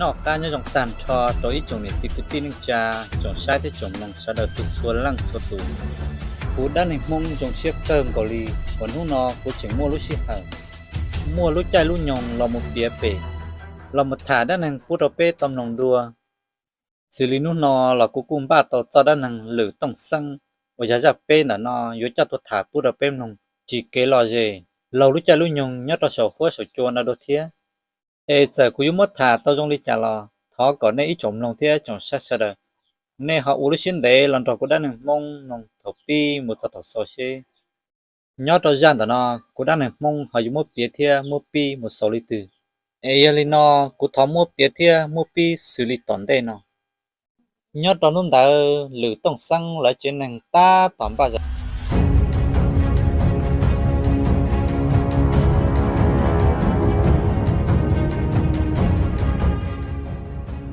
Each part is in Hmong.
Nyob qab nyob zoo tag nrho rau ib tsoom niam txiv kwv tij neej tsa, tsoom saib thiab tsoom mloog sawv daws txhua txhua leej txhua tus. Kuv Dab Neeg Hmoob zoo siab kawg nkaus li uas hnub no kuv tseem muaj lub sij hawm, muaj lub caij lub nyoog los mus piav pem, los mus tham dab neeg pub rau peb tau mloog dua. Xws li hnub no los kuv kuj npaj tau txoj dab neeg Lwm Tooj Xeeb uas yog zaj peb ntawm no yuav coj tuaj tham pub rau peb mloog tsis kev lom zem, laug lub caij lub nyoog nyob rau saum huab saum cua no dua thiab. Es txawm kuv yuav muab tham tau zoo li cas los thov kom nej ib tsoom mloog thiab tsoom saib sawv daws, nej ho ua lub siab ntev los nrog kuv Dab Neeg Hmoob mloog thaum pib mus txog thaum xaus seb nyob rau zaj ntawm no kuv Dab Neeg Hmoob ho yuav muab piav thiab muab pib mus xaus li twg. Es yog li no, kuv thov muab piav thiab muab pib xws li tom ntej no. Nyob rau hnub ntawd Lwm Tooj Xeeb lawv tsev neeg tab tom npaj zam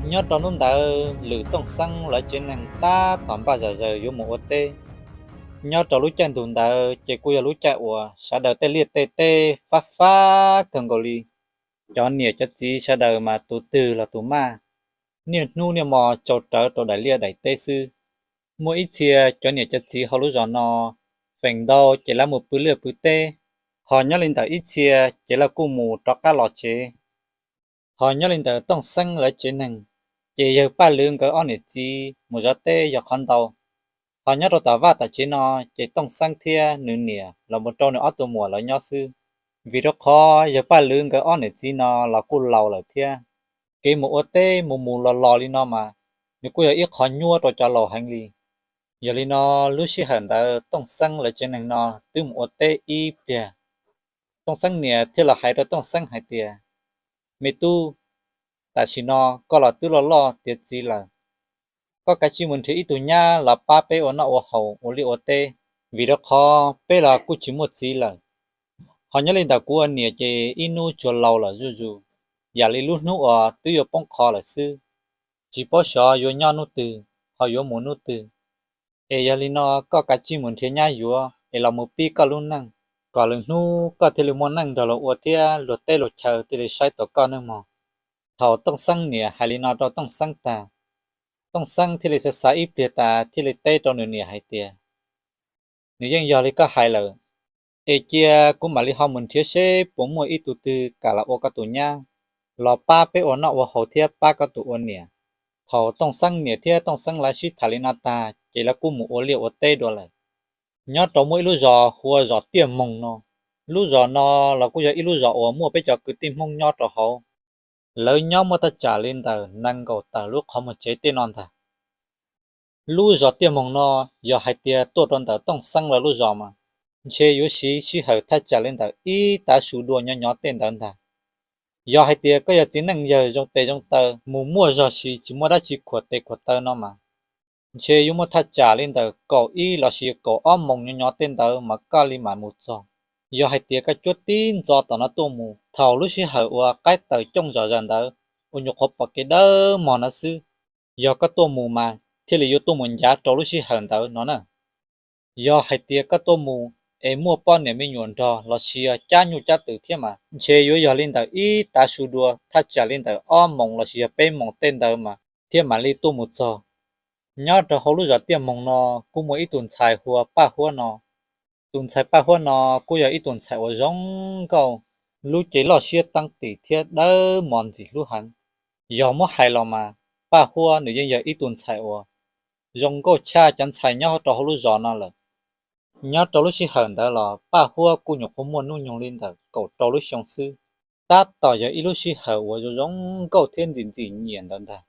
Nyob rau hnub ntawd Lwm Tooj Xeeb lawv tsev neeg tab tom npaj zam zaws yuav mus ua teb. Nyob rau lub caij ntuj ntawd ces kuj yog lub caij uas sawv daws tej liaj tej teb fab fab kawg nkaus li. Cov niam cov txiv sawv daws mas tus twg los tus maj, niaj hnub niaj hmo tsau rawv rau daim liaj daim teb xwb. Muaj ib txhia cov niam cov txiv hauv lub zos no feem ntau ces lawv mus pw liaj pw teb, ho nyob li ntawm ib txhia ces lawv kuj mus rov qab los tsev. Ho nyob li ntawm Tooj Xeeb lawv tsev neeg, ces yawg Paj Lwm nkawd ob niam txiv mus zov teb yog qhov ntau. Ho nyob rau tom vaj tom tsev no, ces Tooj Xeeb thiab nws niam los mus rau nws ob tug muam lawv nyob xwb. Vim rau qhov yawg Paj Lwm nkawd ob niam txiv no los kuj laus lawm thiab, kev mus ua teb mus mus los los li no mas nws kuj yog ib qho nyuaj rau cov laus heev li. Yog li no, lub sij hawm ntawd Tooj Xeeb lawv tsev neeg no twb mus ua teb ib pliag. Tooj Xeeb niam thiaj los hais rau Tooj Xeeb hais tias, Me tub, tam sim no koj los twb loj loj tiav txiv lawm, koj kav tsij mus nrhiav ib tug nyab los pab peb ua noj ua haus ua liaj ua teb, vim rau qhov peb los kuj tsis muaj txiv lawm. Ho nyob li ntawm kuv ua niam ces ib hnub tsuas laus lawm zuj zus, yam li lub hnub uas twb yuav poob qho lawm xwb, tsis paub xyov yuav nyob hnub twg ho yuav mus hnub twg. Es yog li no, koj kav tsij mus nrhiav nyab yuav es los mus pib koj lub neej, kom lwm hnub koj thiaj li muaj neej nrog luag ua thiab luag teb luag chaw thiaj li saib taus koj nawb mog. Thaum Tooj Xeeb niam hais li no rau Tooj Xeeb tag, Tooj Xeeb thiaj li xav xav ib pliag tas thiaj li teb rau nws niam hais tias, Nws yeej yog li koj hais lawm, es cia kuv mam li ho mus nrhiav seb puas muaj ib tug twg kam los ua koj tus nyab, los pab peb ua noj ua haus thiab pab koj tus ua niam. Thaum Tooj Xeeb niam thiab Tooj Xeeb lawv sib tham li no tag ces lawv kuj mus ua liaj ua teb dua lawm. Nyob rau muaj ib lub zos hu ua zos Tiaj Moog no. Lub zos no los kuj yog ib lub zos uas muaj peb cov kwv tij Hmoob nyob rau hauv. Lawv nyob muaj thaj tsam li ntawm nees nkaum tawm lub qhov muag tsev tej no ntag. Lub zos Tiaj Moog no, yog hais tias tuaj rau ntawm Tooj Xeeb lawv lub zos mas ntshe yuav siv sij hawm thaj tsam li ntawm ib tav su dua nyob nyob tej ntawd ntag. Yog hais tias koj yog txiv neej yawg zoo tes zoo taw mus muaj zog siv tsis muaj dab tsi khuam tes khuam taw no mas, ntshe yuav muaj thaj tsam li ntawm kaum ib los sis kaum ob moos nyob nyob tej ntawd mas koj li mam mus txog. Yog hais tias koj cuab tib ntxo tom no tuaj mus, thaum lub sij hawm uas qaib taws cooj zom zaws ntawd, uas nyuam qhuav pom kev dawb mog no xwb, yog koj tuaj mus mas thiaj li yuav tuaj mus ncav rau lub sij hawm ntawd no na. Yog hais tias koj tuaj mus es muaj poj niam me nyuam nrog los sis yog cab nyuj cab twm thiab mas ntshe yuav yog li ntawm ib tav su dua thaj tsam li ntawm ob moos los sis yog peb moos tej ntawd mas thiaj mam li tuaj mus txog. Nyob rau hauv lub zos Tiaj Moog no kuj muaj ib tus ntxhais hu ua Paj Huab no. Tus ntxhais Paj Huab no kuj yog ib tus ntxhais uas zoo nkauj, lub cev loj siab teeb tim thiab dawb mos ntxim hlub heev. Yog muab hais los mas Paj Huab nws yeej yog ib tus ntxhais uas zoo nkauj tshaj cov ntxhais nyob rau hauv lub zos no lawm. Nyob rau lub sij hawm ntawd los Paj Huab kuj nyuam qhuav muaj hnub nyoog li ntawm kaum rau lub xyoo xwb. Tab tom yog ib lub sij hawm uas zoo zoo nkauj thiab ntxim ntxim nyiam ntawd ntag.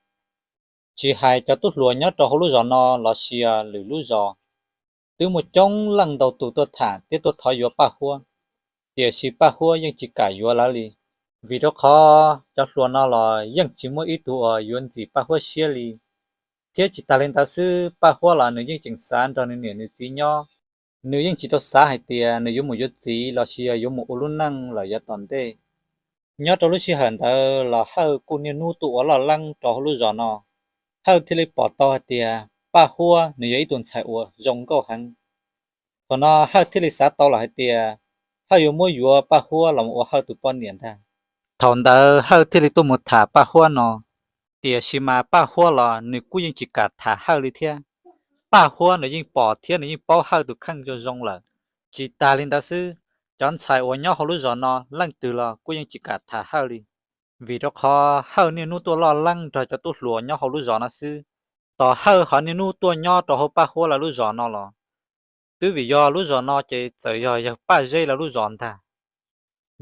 Tsis hais cov tub hluas nyob rau hauv lub zos no los sis lwm lub zos, twb muaj coob leej ntau tus tuaj tham thiab tuaj thov yuav Paj Huab, tiam sis Paj Huab yeej tsis kam yuav lawv li. Vim rau qhov cov hluas no los yeej tsis muaj ib tug uas yuav ntxim Paj Huab siab li. Thiab tsis tas li ntawd xwb, Paj Huab los nws yeej tseem xav nrog nws niam nws txiv nyob. Nws yeej tsis tau xav hais tias nws yuav mus yuav txiv los sis yog yuav mus ua lub neej lawm yav tom ntej. Nyob rau lub sij hawm ntawd los Hawj kuj niaj hnub tuaj ua loj leeb rau hauv lub zos no. Hawj thiaj li pom tau hais tias Paj Huab nws yog ib tus ntxhais uas zoo nkauj heev. Thaum no Hawj thiaj li xav tau los hais tias Hawj yuav muab yuav Paj Huab los mus ua Hawj tus poj niam ntag. Thaum ntawd Hawj thiaj li tuaj mus tham Paj Huab no. Tiam sis mas Paj Huab los nws kuj yeej tsis kam tham Hawj li thiab. Paj Huab nws yeej pom thiab nws yeej paub Hawj tus kheej zoo zoo lawm. Tsis tas li ntawd xwb, cov ntxhais uas nyob hauv lub zos no leej twg los kuj yeej tsis kam tham Hawj li. Vim rau qhov Hawj niaj hnub tuaj loj leeb nrog cov tub hluas nyob hauv lub zos no xwb. Tos Hawj ho niaj hnub tuaj nyob rau hauv Paj Huab lawv lub zos no los, twb vim yog lub zos no ces txawm yog yawg Paj Zeb lawv lub zos ntag.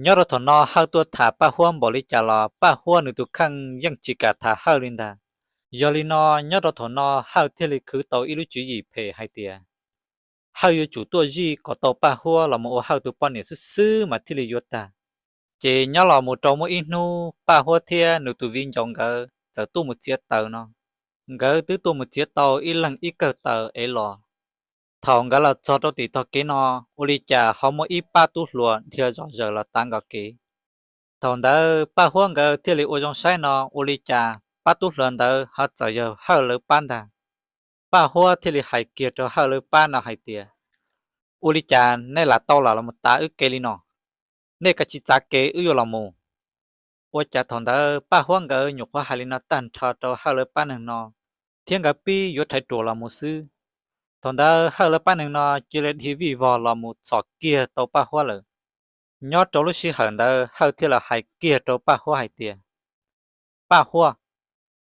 Nyob rau thaum no Hawj tuaj tham Paj Huab npaum li cas los Paj Huab nws tus kheej yeej tsis kam tham Hawj li ntag. Yog li no, nyob rau thaum no Hawj thiaj li khwv tau ib lub tswv yim phem hais tias Hawj yuav tsum tuaj zij kom tau Paj Huab los mus ua Hawj tus poj niam xwb xwb mas thiaj li yuav tag. Ces nyob los mus rau muaj ib hnub Paj Huab thiab nws tus viv ncaus nkawd txawm tuaj mus txiav taws no. Nkawd twb tuaj mus txiav tau ib leeg ib kawm taws es los. Thaum nkawd los txog rau tim tog kev no, ua li cas ho muaj ib pab tub hluas dhia zom zaws los tav nkaus kev. Thaum ntawd Paj Huab nkawd thiaj li ua zoo saib no, ua li cas pab tub hluas ntawd ho txawm yog Hawj lawv pab ntag. Paj Huab thiaj li hais kiag rau Hawj lawv pab no hais tias, ua li cas nej lam tau los los mus tav wb kev li no? Nej kav tsij txav kev wb yuav los mus. Ua cas thaum ntawd Paj Huab nkawd nyuam qhuav hais li no tag nrho rau Hawj lawv pab neeg no, thiab nkawd pib yuav rhais ruam los mus xwb. Thaum ntawd Hawj lawv pab neeg no cia li dhia vij vog los mus txhom kiag tau Paj Huab lawm. Nyob rau lub sij hawm ntawd Hawj thiaj li hais kiag rau Paj Huab hais tias, Paj Huab,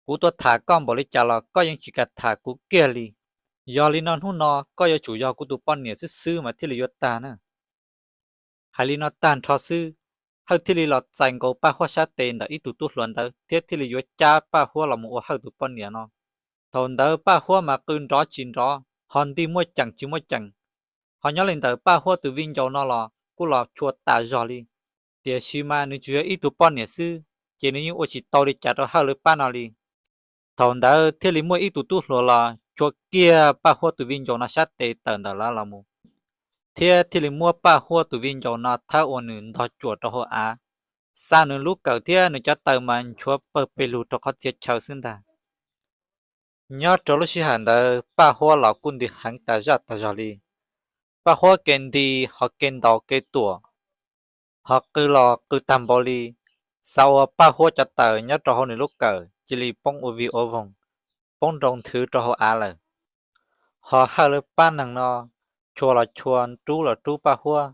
kuv tuaj tham koj npaum li cas los koj yeej tsis kam tham kuv kiag li. Yog li no hnub no koj yuav tsum yog kuv tus poj niam xwb xwb mas thiaj li yuav tag na. Hais li no tag nrho xwb, Hawj thiaj li los txais nkaus Paj Huab sab tes ntawm ib tug tub hluas ntawd thiab thiaj li yuav cab Paj Huab los mus ua Hawj tus poj niam no. Thaum ntawd Paj Huab mas qw nrov tsis nrov, ho nti muaj ceem tsis muaj ceem. Ho nyob li ntawm Paj Huab tus viv ncaus no los kuj los chua tas zog li. Tiam sis mas nws tsuas yog ib tug poj niam xwb, ces nws yeej ua tsis tau li cas rau Hawj lawv pab no li. Thaum ntawd thiaj li muaj ib tug tub hluas los chua kiag Paj Huab tus viv ncaus no sab tes tawm ntawm lawv los mus, thiab thiaj li muab Paj Huab tus viv ncaus no thawb ua nws ntog cuam rau hauv av, xa nws lub kawm thiab nws cov taw mas nchuav pawg pes lug rau qhov txhia chaw xwb ntag. Nyob rau lub sij hawm ntawd Paj Huab los kuj nti heev tas zaj tas zog li. Paj Huab kev nti, ho kev ntaus kev tuam, ho qw los qw tag npaum li, xav ua Paj Huab cov taw nyob rau hauv nws lub kawm cia li poob ua vig ua voog, poob nroo nthwv rau hauv av lawm. Ho Hawj lawv pab neeg no chua los chua, rub los rub Paj Huab.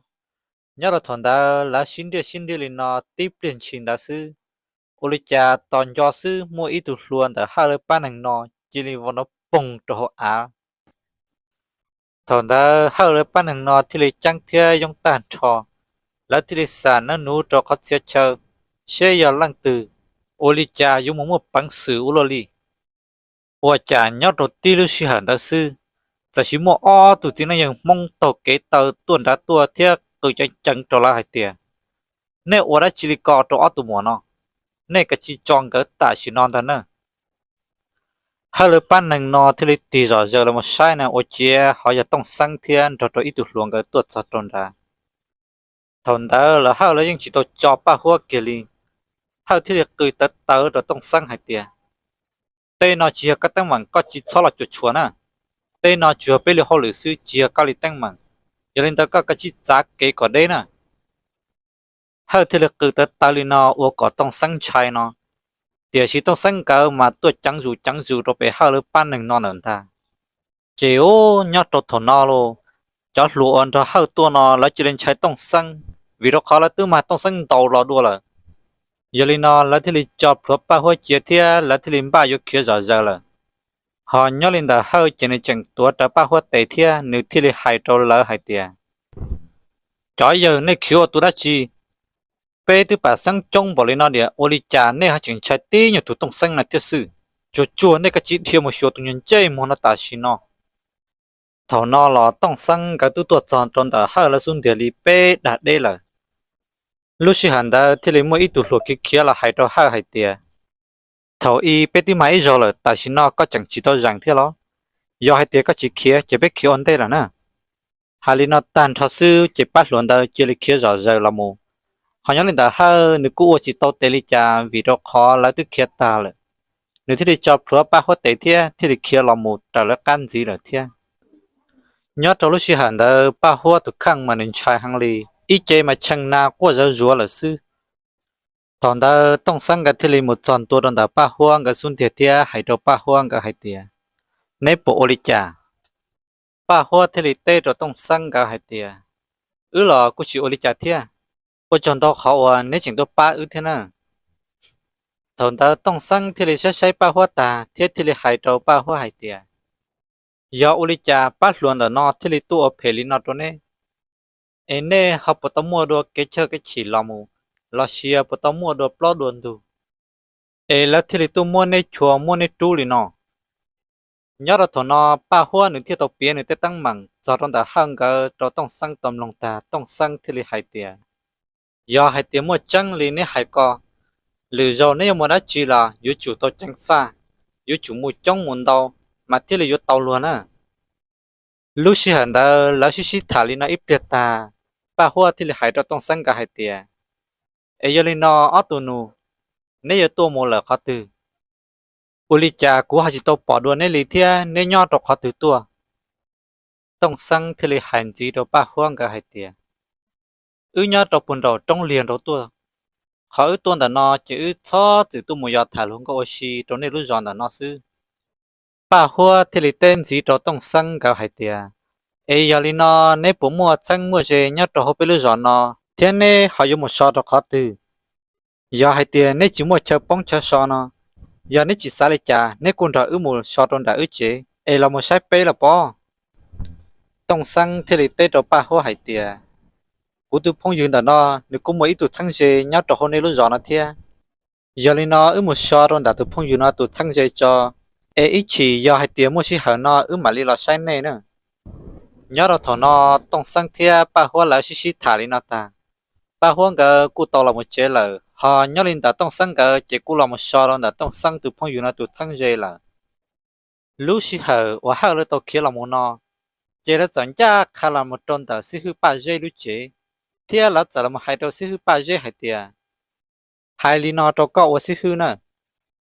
Nyob rau thaum ntawd lawv sib ntiaj sib ntiaj li no tib pliag ntshis ntawd xwb, ua li cas tos nco xwb muaj ib tug hluas ntawm Hawj lawv pab neeg no cia li vau nrov poog rau hauv av. Thaum ntawd Hawj lawv pab neeg no thiaj li ceeb thiab yoob tag nrho, lawv thiaj li xam nab nuv rau qhov txhia chaw, seb yog leej twg, ua li cas yuav mus muaj peev xwm ua luaj li. Ua cas nyob rau tib lub sij hawm ntawd xwb, txawm sis muaj ob tug txiv neej yawg Hmoob taug kev taw tuaj nrad tuaj thiab qw ceev ceev rau lawv hais tias, nej ua dab tsi li ko rau ob tug muam no? Nej kav tsij tso nkawd tam sim no ntag na. Hawj lawv pab neeg no thiaj li tig zom zaws los mus saib na ua ciav ho yog Tooj Xeeb thiab nrog rau ib tug hluas nkawd tuaj txog rau nrad. Thaum ntawd lawv Hawj lawv yeej tsis tau tso Paj Huab kiag li. Hawj thiaj li qw tawv tawv rau Tooj Xeeb hais tias, tej no tsis yog koj teeb meem, koj tsis txhob los cuam tshuam na. Tej no tsuas yog peb li hauj lwm xwb, tsis yog koj li teeb meem. Yog li ntawd koj kav tsij txav kev kom deb na. Hawj thiaj li qw tawv tawv li no ua kom Tooj Xeeb ntshai no. Tiam sis Tooj Xeeb nkawd mas tuaj ceev zus ceev zus rau pem Hawj lawv pab neeg no lawm ntag. Ces ub, nyob rau thaum no los, cov hluas uas nrog Hawj tuaj no lawv cia li ntshai Tooj Xeeb, vim rau qhov lawv twb mag Tooj Xeeb ntaus los dua lawm. Yog li no lawv thiaj li tso plhuav Paj Huab cia thiab lawv thiaj li npaj yuav khiav zom zaws lawm. Ho nyob li ntawm Hawj ces nws tseem tuav rawv Paj Huab tes thiab nws thiaj li hais rau lawv hais tias, cov yawg, nej khiav ua tus dab tsi? Peb twb pam xeeb coob npaum li no diam, ua li cas nej ho tseem ntshai tib nyuag tus Tooj Xeeb no thiab xwb? Tsuag tsuag nej kav tsij dhia mus xyuas tus nyuag ntsej muag no tam sim no. Thaum no los Tooj Xeeb nkawd twb tuaj txog rau ntawm Hawj lawv xub ntiag li peb dag deb lawm. Lub sij hawm ntawd thiaj li muaj ib tug hluas khiav khiav los hais rau Hawj hais tias, thaum ub peb twb mag ib zaug lawm, tam sim no koj tseem tsis tau zeem thiab los? Yog hais tias koj tsis khiav ces peb khiav ua ntej lawm na. Hais li no tag nrho xwb ces pab hluas ntawd cia li khiav zom zaws los mus. Ho nyob li ntawm Hawj nws kuj ua tsis tau tes li cas vim rau qhov lawv twb khiav tag lawm. Nws thiaj li tso plhuav Paj Huab tes thiab thiaj li khiav los mus raws lawv qab ntxiv lawm thiab. Nyob rau lub sij hawm ntawd Paj Huab tus kheej mas nws ntshai heev li, ib ce mas tshee na quaj zawv zuav lawm xwb. Thaum ntawd Tooj Xeeb nkawd thiaj li mus txog ntua rau ntawm Paj Huab nkawd xub ntiag thiab hais rau Paj Huab nkawd hais tias, Neb puas ua li cas? Paj Huab thiaj li teb rau Tooj Xeeb nkawd hais tias, Wb los kuj tsis ua li cas thiab, ua tsaug ntau qhov uas neb tseem tuaj pab wb thiab na. Thaum ntawd Tooj Xeeb thiaj li saib saib Paj Huab tag thiab thiaj li hais rau Paj Huab hais tias, Yog ua li cas pab hluas ntawm no thiaj li tuaj ua phem li no rau neb? Es neb ho puas tau muaj dua kev chawj kev chim los mus, los sis puas tau muaj dua plaub dua ntug, es lawv thiaj li tuaj muab neb chua muab neb rub li no? Nyob rau thaum no Paj Huab nws thiaj tau piav nws tej teeb meem txog rau ntawm Hawj nkawd rau Tooj Xeeb tau mloog tag, Tooj Xeeb thiaj li hais tias, Yog hais tias muaj tseeb li neb hais ko, lwm zaus neb yuav mus dab tsi los yuav tsum tau ceev faj, yuav tsum mus coob mus ntau, mas thiaj li yuav tau luag na. Lub sij hawm ntawd lawv sib sib tham li no ib pliag tag, Paj Huab thiaj li hais rau Tooj Xeeb nkawd hais tias, Es yog li no ob tug nus, neb yuav tuaj mus lawm qhov twg? Ua li cas kuv ho tsis tau pom dua neb li thiab neb nyob rau qhov twg tuaj? Tooj Xeeb thiaj li hais ntxiv rau Paj Huab nkawd hais tias, Wb nyob rau puag nraum roob liag nraud tuaj, qhov wb tuaj ntawm no ces wb txhob txwm tuaj mus yos tham hluas nkauj ua si rau nej lub zos ntawm no xwb. Paj Huab thiaj li teb ntxiv rau Tooj Xeeb nkawd hais tias, Es yog li no, neb puas muaj txheeb muaj ze nyob rau hauv peb lub zos no, thiab neb ho yuav mus so rau qhov twg? Yog hais tias neb tsis muaj chaw poob chaw so no, yog neb tsis xav li cas neb kuj nrog wb mus so rau nram wb tsev es los mus saib peb los pob. Tooj Xeeb thiaj li teb rau Paj Huab hais tias, Kuv tus phooj ywg ntawm no nws kuj muaj ib tug txheeb ze nyob rau hauv nej lub zos no thiab. Yog li no wb mus so rau ntawm tus phooj ywg no tus txheeb ze tso, es ib chim yog hais tias muaj sij hawm no wb mam li los saib nej na. Nyob rau thaum no Tooj Xeeb thiab Paj Huab lawv sib sib tham li no tag, Paj Huab nkawd kuj tau los mus tsev lawm, ho nyob li ntawm Tooj Xeeb nkawd ces kuj los mus so rau ntawm Tooj Xeeb tus phooj ywg no tus txheeb ze lawm. Lub sij hawm uas Hawj lawv tau khiav los mus no, ces lawv txawm ncaj qha los mus rau ntawm xib hwb Paj Zeb lub tsev, thiab lawv txawm los mus hais rau xib hwb Paj Zeb hais tias, Hais li no rau koj ua xib hwb na,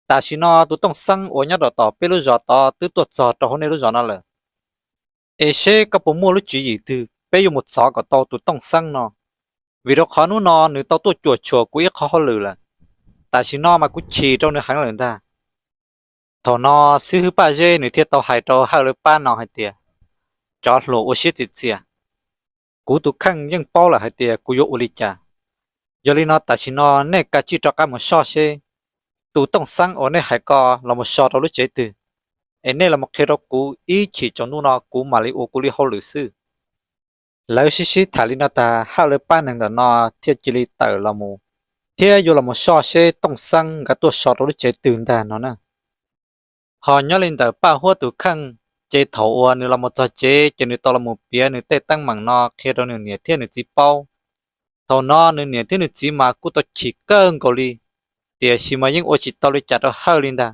tam sim no tus Tooj Xeeb uas nyob rau tom peb lub zos tod twb tuaj txog rau hauv nej lub zos no lawm. Es seb koj puas muaj lub tswv yim twg peb yuav mus txov kom tau tus Tooj Xeeb no, vim rau qhov hnub no nws tau tuaj cuam tshuam kuv ib qho hauj lwm lawm. Tam sim no mas kuv chim rau nws heev lawm ntag. Thaum no xib hwb Paj Zeb nws thiaj tau hais rau Hawj lawv pab no hais tias, Cov hluas ua siab txias txias, kuv tus kheej yeej paub lawm hais tias kuv yuav ua li cas. Yog li no tam sim no nej kav tsij rov qab mus soj seb tus Tooj Xeeb uas nej hais ko los mus so rau lub tsev twg, es nej los mus qhia rau kuv, ib chim tsaus ntuj no kuv mam li ua kuv li hauj lwm xwb. Lawv sib sib tham li no tag, Hawj lawv pab neeg ntawm no thiaj cia li tawm los mus, thiab yuav los mus soj seb Tooj Xeeb nkawd tuaj so rau lub tsev twg ntag no na. Ho nyob li ntawm Paj Huab tus kheej, ces thaum uas nws los mus txog tsev ces nws tau los mus piav nws tej teeb meem no qhia rau nws niam thiab nws txiv paub. Thaum no nws niam thiab nws txiv mas kuj tau chim kawg nkaus li, tiam sis mas yeej ua tsis tau li cas rau Hawj li ntag.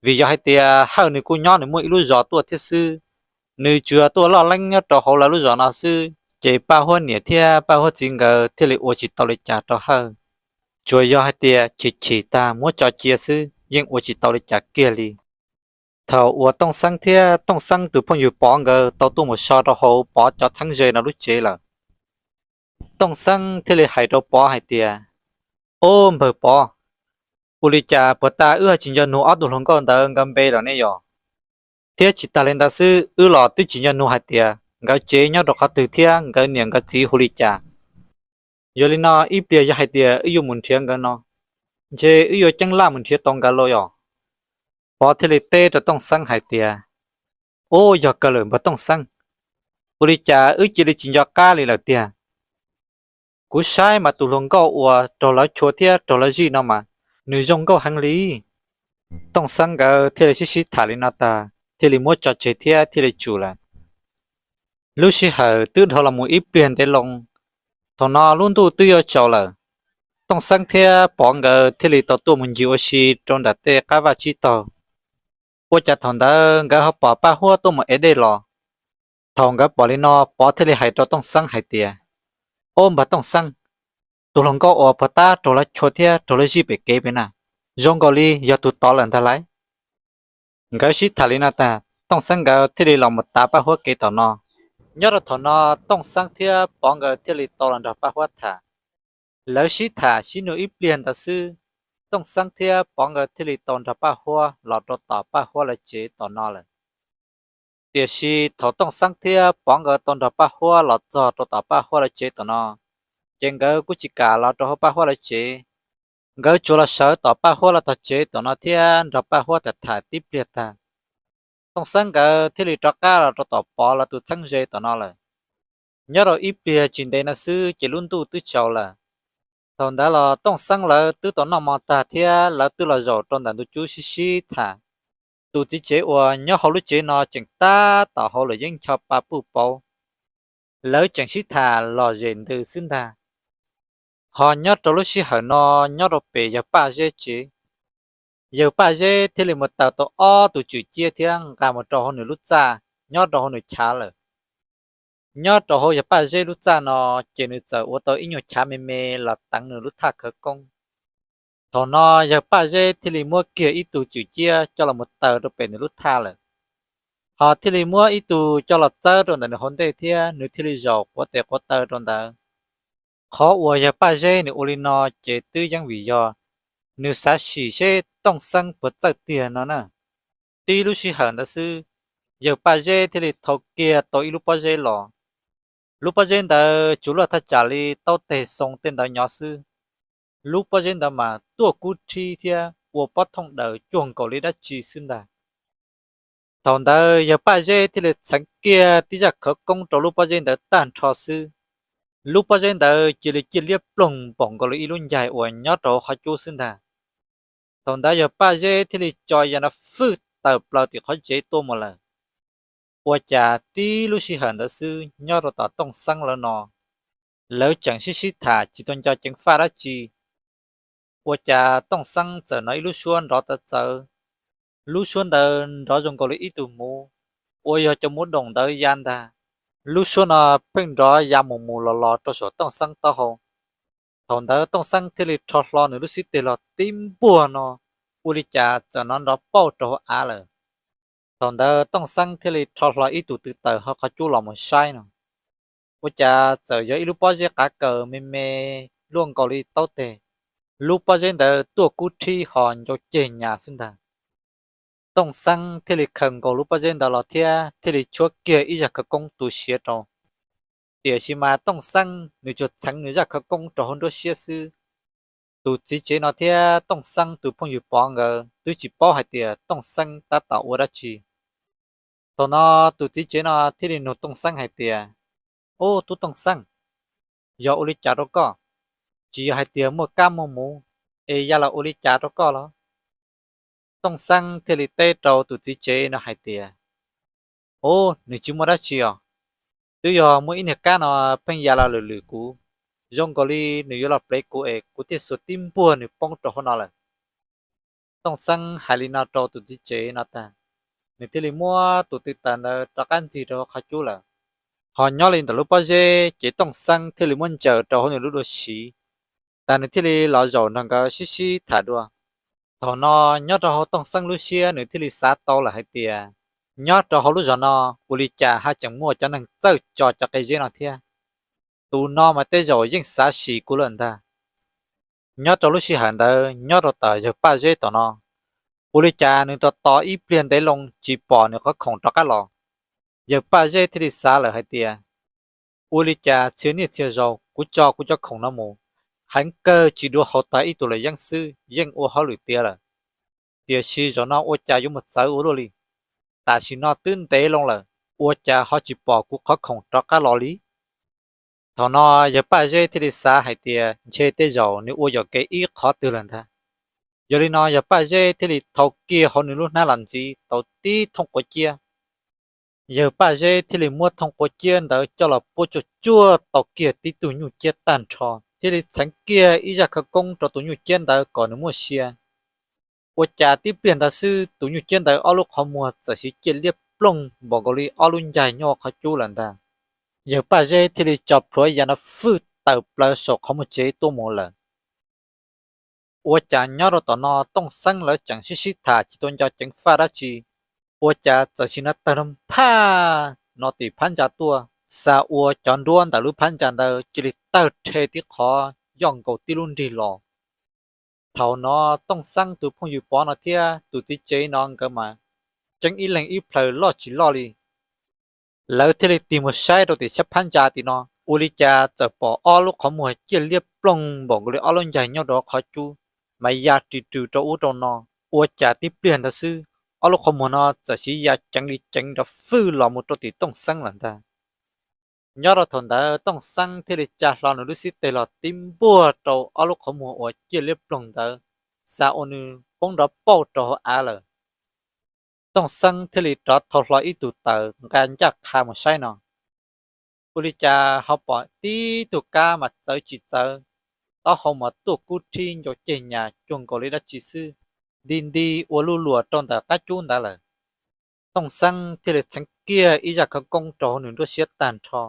Vim yog hais tias Hawj nws kuj nyob nws muaj ib lub zos tuaj thiab xwb, nws tsuas tuaj loj leeb nyob rau hauv lawv lub zos no xwb, ces Paj Huab niam thiab Paj Huab txiv nkawd thiaj li ua tsis tau li cas rau Hawj. Tsuas yog hais tias chim chim tag muab tso cia xwb, yeej ua tsis tau li cas kiag li. Thaum uas Tooj Xeeb thiab Tooj Xeeb tus phooj ywg Pov nkawd tau tuaj mus so rau hauv Pov cov txheeb ze no lub tsev lawm, Tooj Xeeb thiaj li hais rau Pov hais tias, Ob npawg Pov, ua li cas puag ta wb ho tsis nco nug ob tug hluas nkauj ntawd nkawd npe lawm ne yom? Thiab tsis tas li ntawd xwb, wb los twb tsis nco nug hais tias nkawd tsev nyob rau qhov twg thiab nkawd niam nkawd txiv hu li cas. Yog li no ib pliag yog hais tias wb yuav mus nrhiav nkawd no, ntshe wb yuav ceeb laj mus nrhiav tau nkawd los yom? Pov thiaj li teb rau Tooj Xeeb hais tias, Ub, yog kawg lawm npawg Tooj Xeeb, ua li cas wb cia li tsis nco qab li lawm tiag? Kuv saib mas tus hluas nkauj uas raug lawv chua thiab raug lawv zij no mas nws zoo nkauj heev li. Tooj Xeeb nkawd thiaj li sib sib tham li no tag thiaj li muab tso tseg thiab thiaj li tsum lawm. Lub sij hawm twb dhau los mus ib pliag ntev loo, thaum no lub ntuj twb yuav tsaus lawm. Tooj Xeeb thiab Pov nkawd thiaj li tau tuaj mus ncig ua si rau nram tej qab vaj tsib taug. Ua cas thaum ntawd nkawd ho pom Paj Huab tuaj mus ev dej los. Thaum nkawd pom li no, Pov thiaj li hais rau Tooj Xeeb hais tias, Ob npawg Tooj Xeeb, tus hluas nkauj uas puag ta raug lawv chua thiab raug lawv zij pem kev pem na, zoo nkaus li yog tus tod lawm ntag lauj. Nkawd sib tham li no tag, Tooj Xeeb nkawd thiaj li los mus tav Paj Huab kev tom no. Nyob rau thaum no, Tooj Xeeb thiab Pov nkawd thiaj li tau los nrog Paj Huab tham. Lawv sib tham sib nug ib pliag ntawd xwb, Tooj Xeeb thiab Pov nkawd thiaj li tau nrog Paj Huab los rau tom Paj Huab lawv tsev tom no lawm. Tiam sis thaum Tooj Xeeb thiab Pov nkawd tau nrog Paj Huab los txog rau tom Paj Huab lawv tsev tom no, ces nkawd kuj tsis kam los rau hauv Paj Huab lawv tsev. Nkawd tsuas los sawv tom Paj Huab lawv tog tsev tom no thiab nrog Paj Huab tham tham tib pliag tag, Tooj Xeeb nkawd thiaj li rov qab los rau tom Pov lawv tus txheeb ze tom no lawm. Nyob rau ib pliag tsis ntev no xwb ces lub ntuj twb tsaus lawm. Thaum ntawd los Tooj Xeeb lawv twb tau noj mov tag thiab lawv twb los zaum rau ntawm ntug cub sib sib tham. Tus txiv tsev uas nyob hauv lub tsev no tseem tab tom hauv lawm yeeb ncho pa puj pauv, lawv tseem sib tham lom zem ntws xwb ntag. Ho nyob rau lub sij hawm no, nyob rau pem yawg Paj Zeb tsev, yawg Paj Zeb thiaj li mus taws tau ob tug tswm ciab thiab nqa mus rau hauv nws lub txaj nyob rau hauv nws chav lawm. Nyob rau hauv yawg Paj Zeb lub txaj no, ces nws txawm ua tau ib nyuag chav me me los teev nws lub thaj khawv koob. Thaum no yawg Paj Zeb thiaj li muab kiag ib tug tswm ciab coj los mus taws rau pem nws lub thaj lawm, ho thiaj li muab ib tug coj los txawb rau ntawm nws hauv ntej thiab nws thiaj li zaum quav tes quav taw rau ntawd. Qhov uas yawg Paj Zeb nws ua li no ces twb yeej vim yog nws xav sim seb Tooj Xeeb puas txawj tiag no na. Tib lub sij hawm ntawd xwb, yawg Paj Zeb thiaj li thau kiag tau ib lub pob zeb los. Lub pob zeb ntawd tsuas luaj thaj tsam li taub teg xoo tej ntawd nyob xwb. Lub pob zeb ntawd mas tuaj kub rhib thiab ua pob thooj daws cuag nkaus li dab tsi xwb ntag. Thaum ntawd yawg Paj Zeb thiaj li txheev kiag tib zaj khawv koob rau lub pob zeb ntawd tag nrho xwb, lub pob zeb ntawd cia li ciaj liab ploog npaum nkaus li ib lub ncaig uas nyob rau hauv qhov cub xwb ntag. Thaum ntawd yawg Paj Zeb thiaj li tso ya no fwj tawm plaws tim qhov tsev tuaj mus lawm. Ua cas tib lub sij hawm ntawd xwb nyob rau tom Tooj Xeeb lawv no, lawv tseem sib sib tham tsis tau nco ceev faj dab tsi. Ua cas Tooj Xeeb txawm hnov ib lub suab nrov txawv txawv. Lub suab ntawd nrov zoo nkaus li ib tug muv, uas yog cov muv doom ntawd ya ntag. Lub suab no pheej nrov ya mus mus los los rau saum Tooj Xeeb taub hau. Thaum ntawd Tooj Xeeb thiaj li rho hlo nws lub xib teg los tib npuag no, ua li cas txawm hnov nrov pauj rau hauv av lawm. Thaum ntawd Tooj Xeeb thiaj li rho hlo ib tug tw taws hauv qhov cub los mus saib no, ua cas txawm yog ib lub pob zeb qav kaws me me luaj nkaus li taub teg. Lub pob zeb ntawd tuaj kub rhib ho ncau ceg nyas xwb ntag. Tooj Xeeb thiaj li khaws nkaus lub pob zeb ntawd los thiab thiaj li tshuab kiag ib zaj khawv koob tu siav rau. Tiam sis mas Tooj Xeeb nws tsuas txheev nws zaj khawv koob rau hauv nruab siab xwb. Tus txiv tsev no thiab Tooj Xeeb tus phooj ywg Pov nkawd twb tsis paub hais tias Tooj Xeeb tab tom ua dab tsi. Thaum no tus txiv tsev no thiaj li nug Tooj Xeeb hais tias, Ub, tub Tooj Xeeb, yog ua li cas rau koj? Tsis yog hais tias muaj kab muaj muv es ya los ua li cas rau koj los? Tooj Xeeb thiaj li teb rau tus txiv tsev no hais tias, Ub, nws tsis muaj dab tsi os. Twb yog muaj ib niag kab no pheej ya los lwm lwm kuv, zoo nkaus li nws yuav los plev kuv es kuv thiaj xuas tib npuag nws poob rau hauv no lawm. Tooj Xeeb hais li no rau tus txiv tsev no tag, nws thiaj li muab tus tw taws ntawd rov qab ntxig rau hauv qhov cub lawm. Ho nyob li ntawm lub pob zeb ces Tooj Xeeb thiaj li muab ntsaws rau hauv nws lub dua siv, tas nws thiaj li los zaum nrog nkawd sib sib tham dua. Thaum no nyob rau hauv Tooj Xeeb lub siab nws thiaj li xav tau lawm hais tias, nyob rau hauv lub zos no ua li cas haj tseem muaj cov neeg txawj tso cov qe zeb no thiab. Tus no mas tej zaum yeej xav sim kuv lawm ntag. Nyob rau lub sij hawm ntawd nyob rau tom yawg Paj Zeb tom no, ua li cas nws tos tos ib pliag ntev loo tsis pom nws qhov khoom rov qab los. Yawg Paj Zeb thiaj li xav lawm hais tias, ua li cas txhia niaj txhia zaus kuv tso kuv cov khoom no mus, heev kawg tsis dua haus tag ib tug luam yeeb xwb yeej ua hauj lwm tiav lawm, tiam sis zaum no ua cas yuav mus txawv ua luaj li. Tam sim no twb ntev loo lawm, ua cas ho tsis pom kuv qhov khoom rov qab los li? Thaum no yawg Paj Zeb thiaj li xav hais tias ntshe tej zaum nws ua yuam kev ib qhov twg lawm ntag. Yog li no yawg Paj Zeb thiaj li thau kiag hauv nws lub hnab los ntxiv tau tib thooj quav ciab. Yawg Paj Zeb thiaj li muab thooj quav ciab ntawd coj los puab tsuag tsuag tau kiag tib tug nyuj ciab tag nrho, thiaj li txheev kiag ib zaj khawv koob rau tus nyuj ciab ntawd kom nws muaj sia. Ua cas tib pliag ntawd xwb tus nyuj ciab ntawd ob lub qhov muag txawm siv ciaj liab ploog npaum nkaus li ob lub ncaig nyob qhov cub lawm ntag. Yawg Paj Zeb thiaj li tso plhuav ya no fwj tawm plaws saum qhov muag tsev tuaj mus lawm. Ua cas nyob rau tom no Tooj Xeeb lawv tseem sib sib tham tsis tau nco ceev faj dab tsi, ua cas txawm sim no tawg nphaj no tim phab ntsa tuaj, xa ua cov nruab ntawm lub phab ntsa ntawd cia li tawg rhe tib qhov, yoj nkaus tib lub nrig los. Thaum no Tooj Xeeb tus phooj ywg Pov no thiab tus txiv tsev no nkawd mas ceeb ib leeg ib plhaw loj tsis loj li. Lawv thiaj li tig mus saib rau tim sab phab ntsa tim no, ua li cas txawm pom ob lub qhov muag ciaj liab ploog npaum nkaus li ob lub ncaig nyob rau qhov cub, mas ya ris rws rau ub rau no. Ua cas tib pliag ntawd xwb, ob lub qhov muag no txawm siv ya ceev li ceev nrov fwj los mus rau tim Tooj Xeeb lawm ntag. Nyob rau thaum ntawd Tooj Xeeb thiaj li tsa hlo nws lub xib teg los tib npuaj rau ob lub qhov muag uas ciaj liab ploog ntawd, xav ua nws poob nrov pauj rau hauv av lawm. Tooj Xeeb thiaj li rov thau hlo ib tug taws nqa ncaj qha mus saib no. Ua li cas ho pom tib tug kab mas txawv tsis txawv, taub hau mas tuaj kub rhib ncau ceg nyas cuag nkaus li dab tsi xwb, nti nti ua luj luas rau ntawm qab cub ntawd lawm. Tooj Xeeb thiaj li txheev kiag ib zaj khawv koob rau hauv nws nruab siab tag nrho,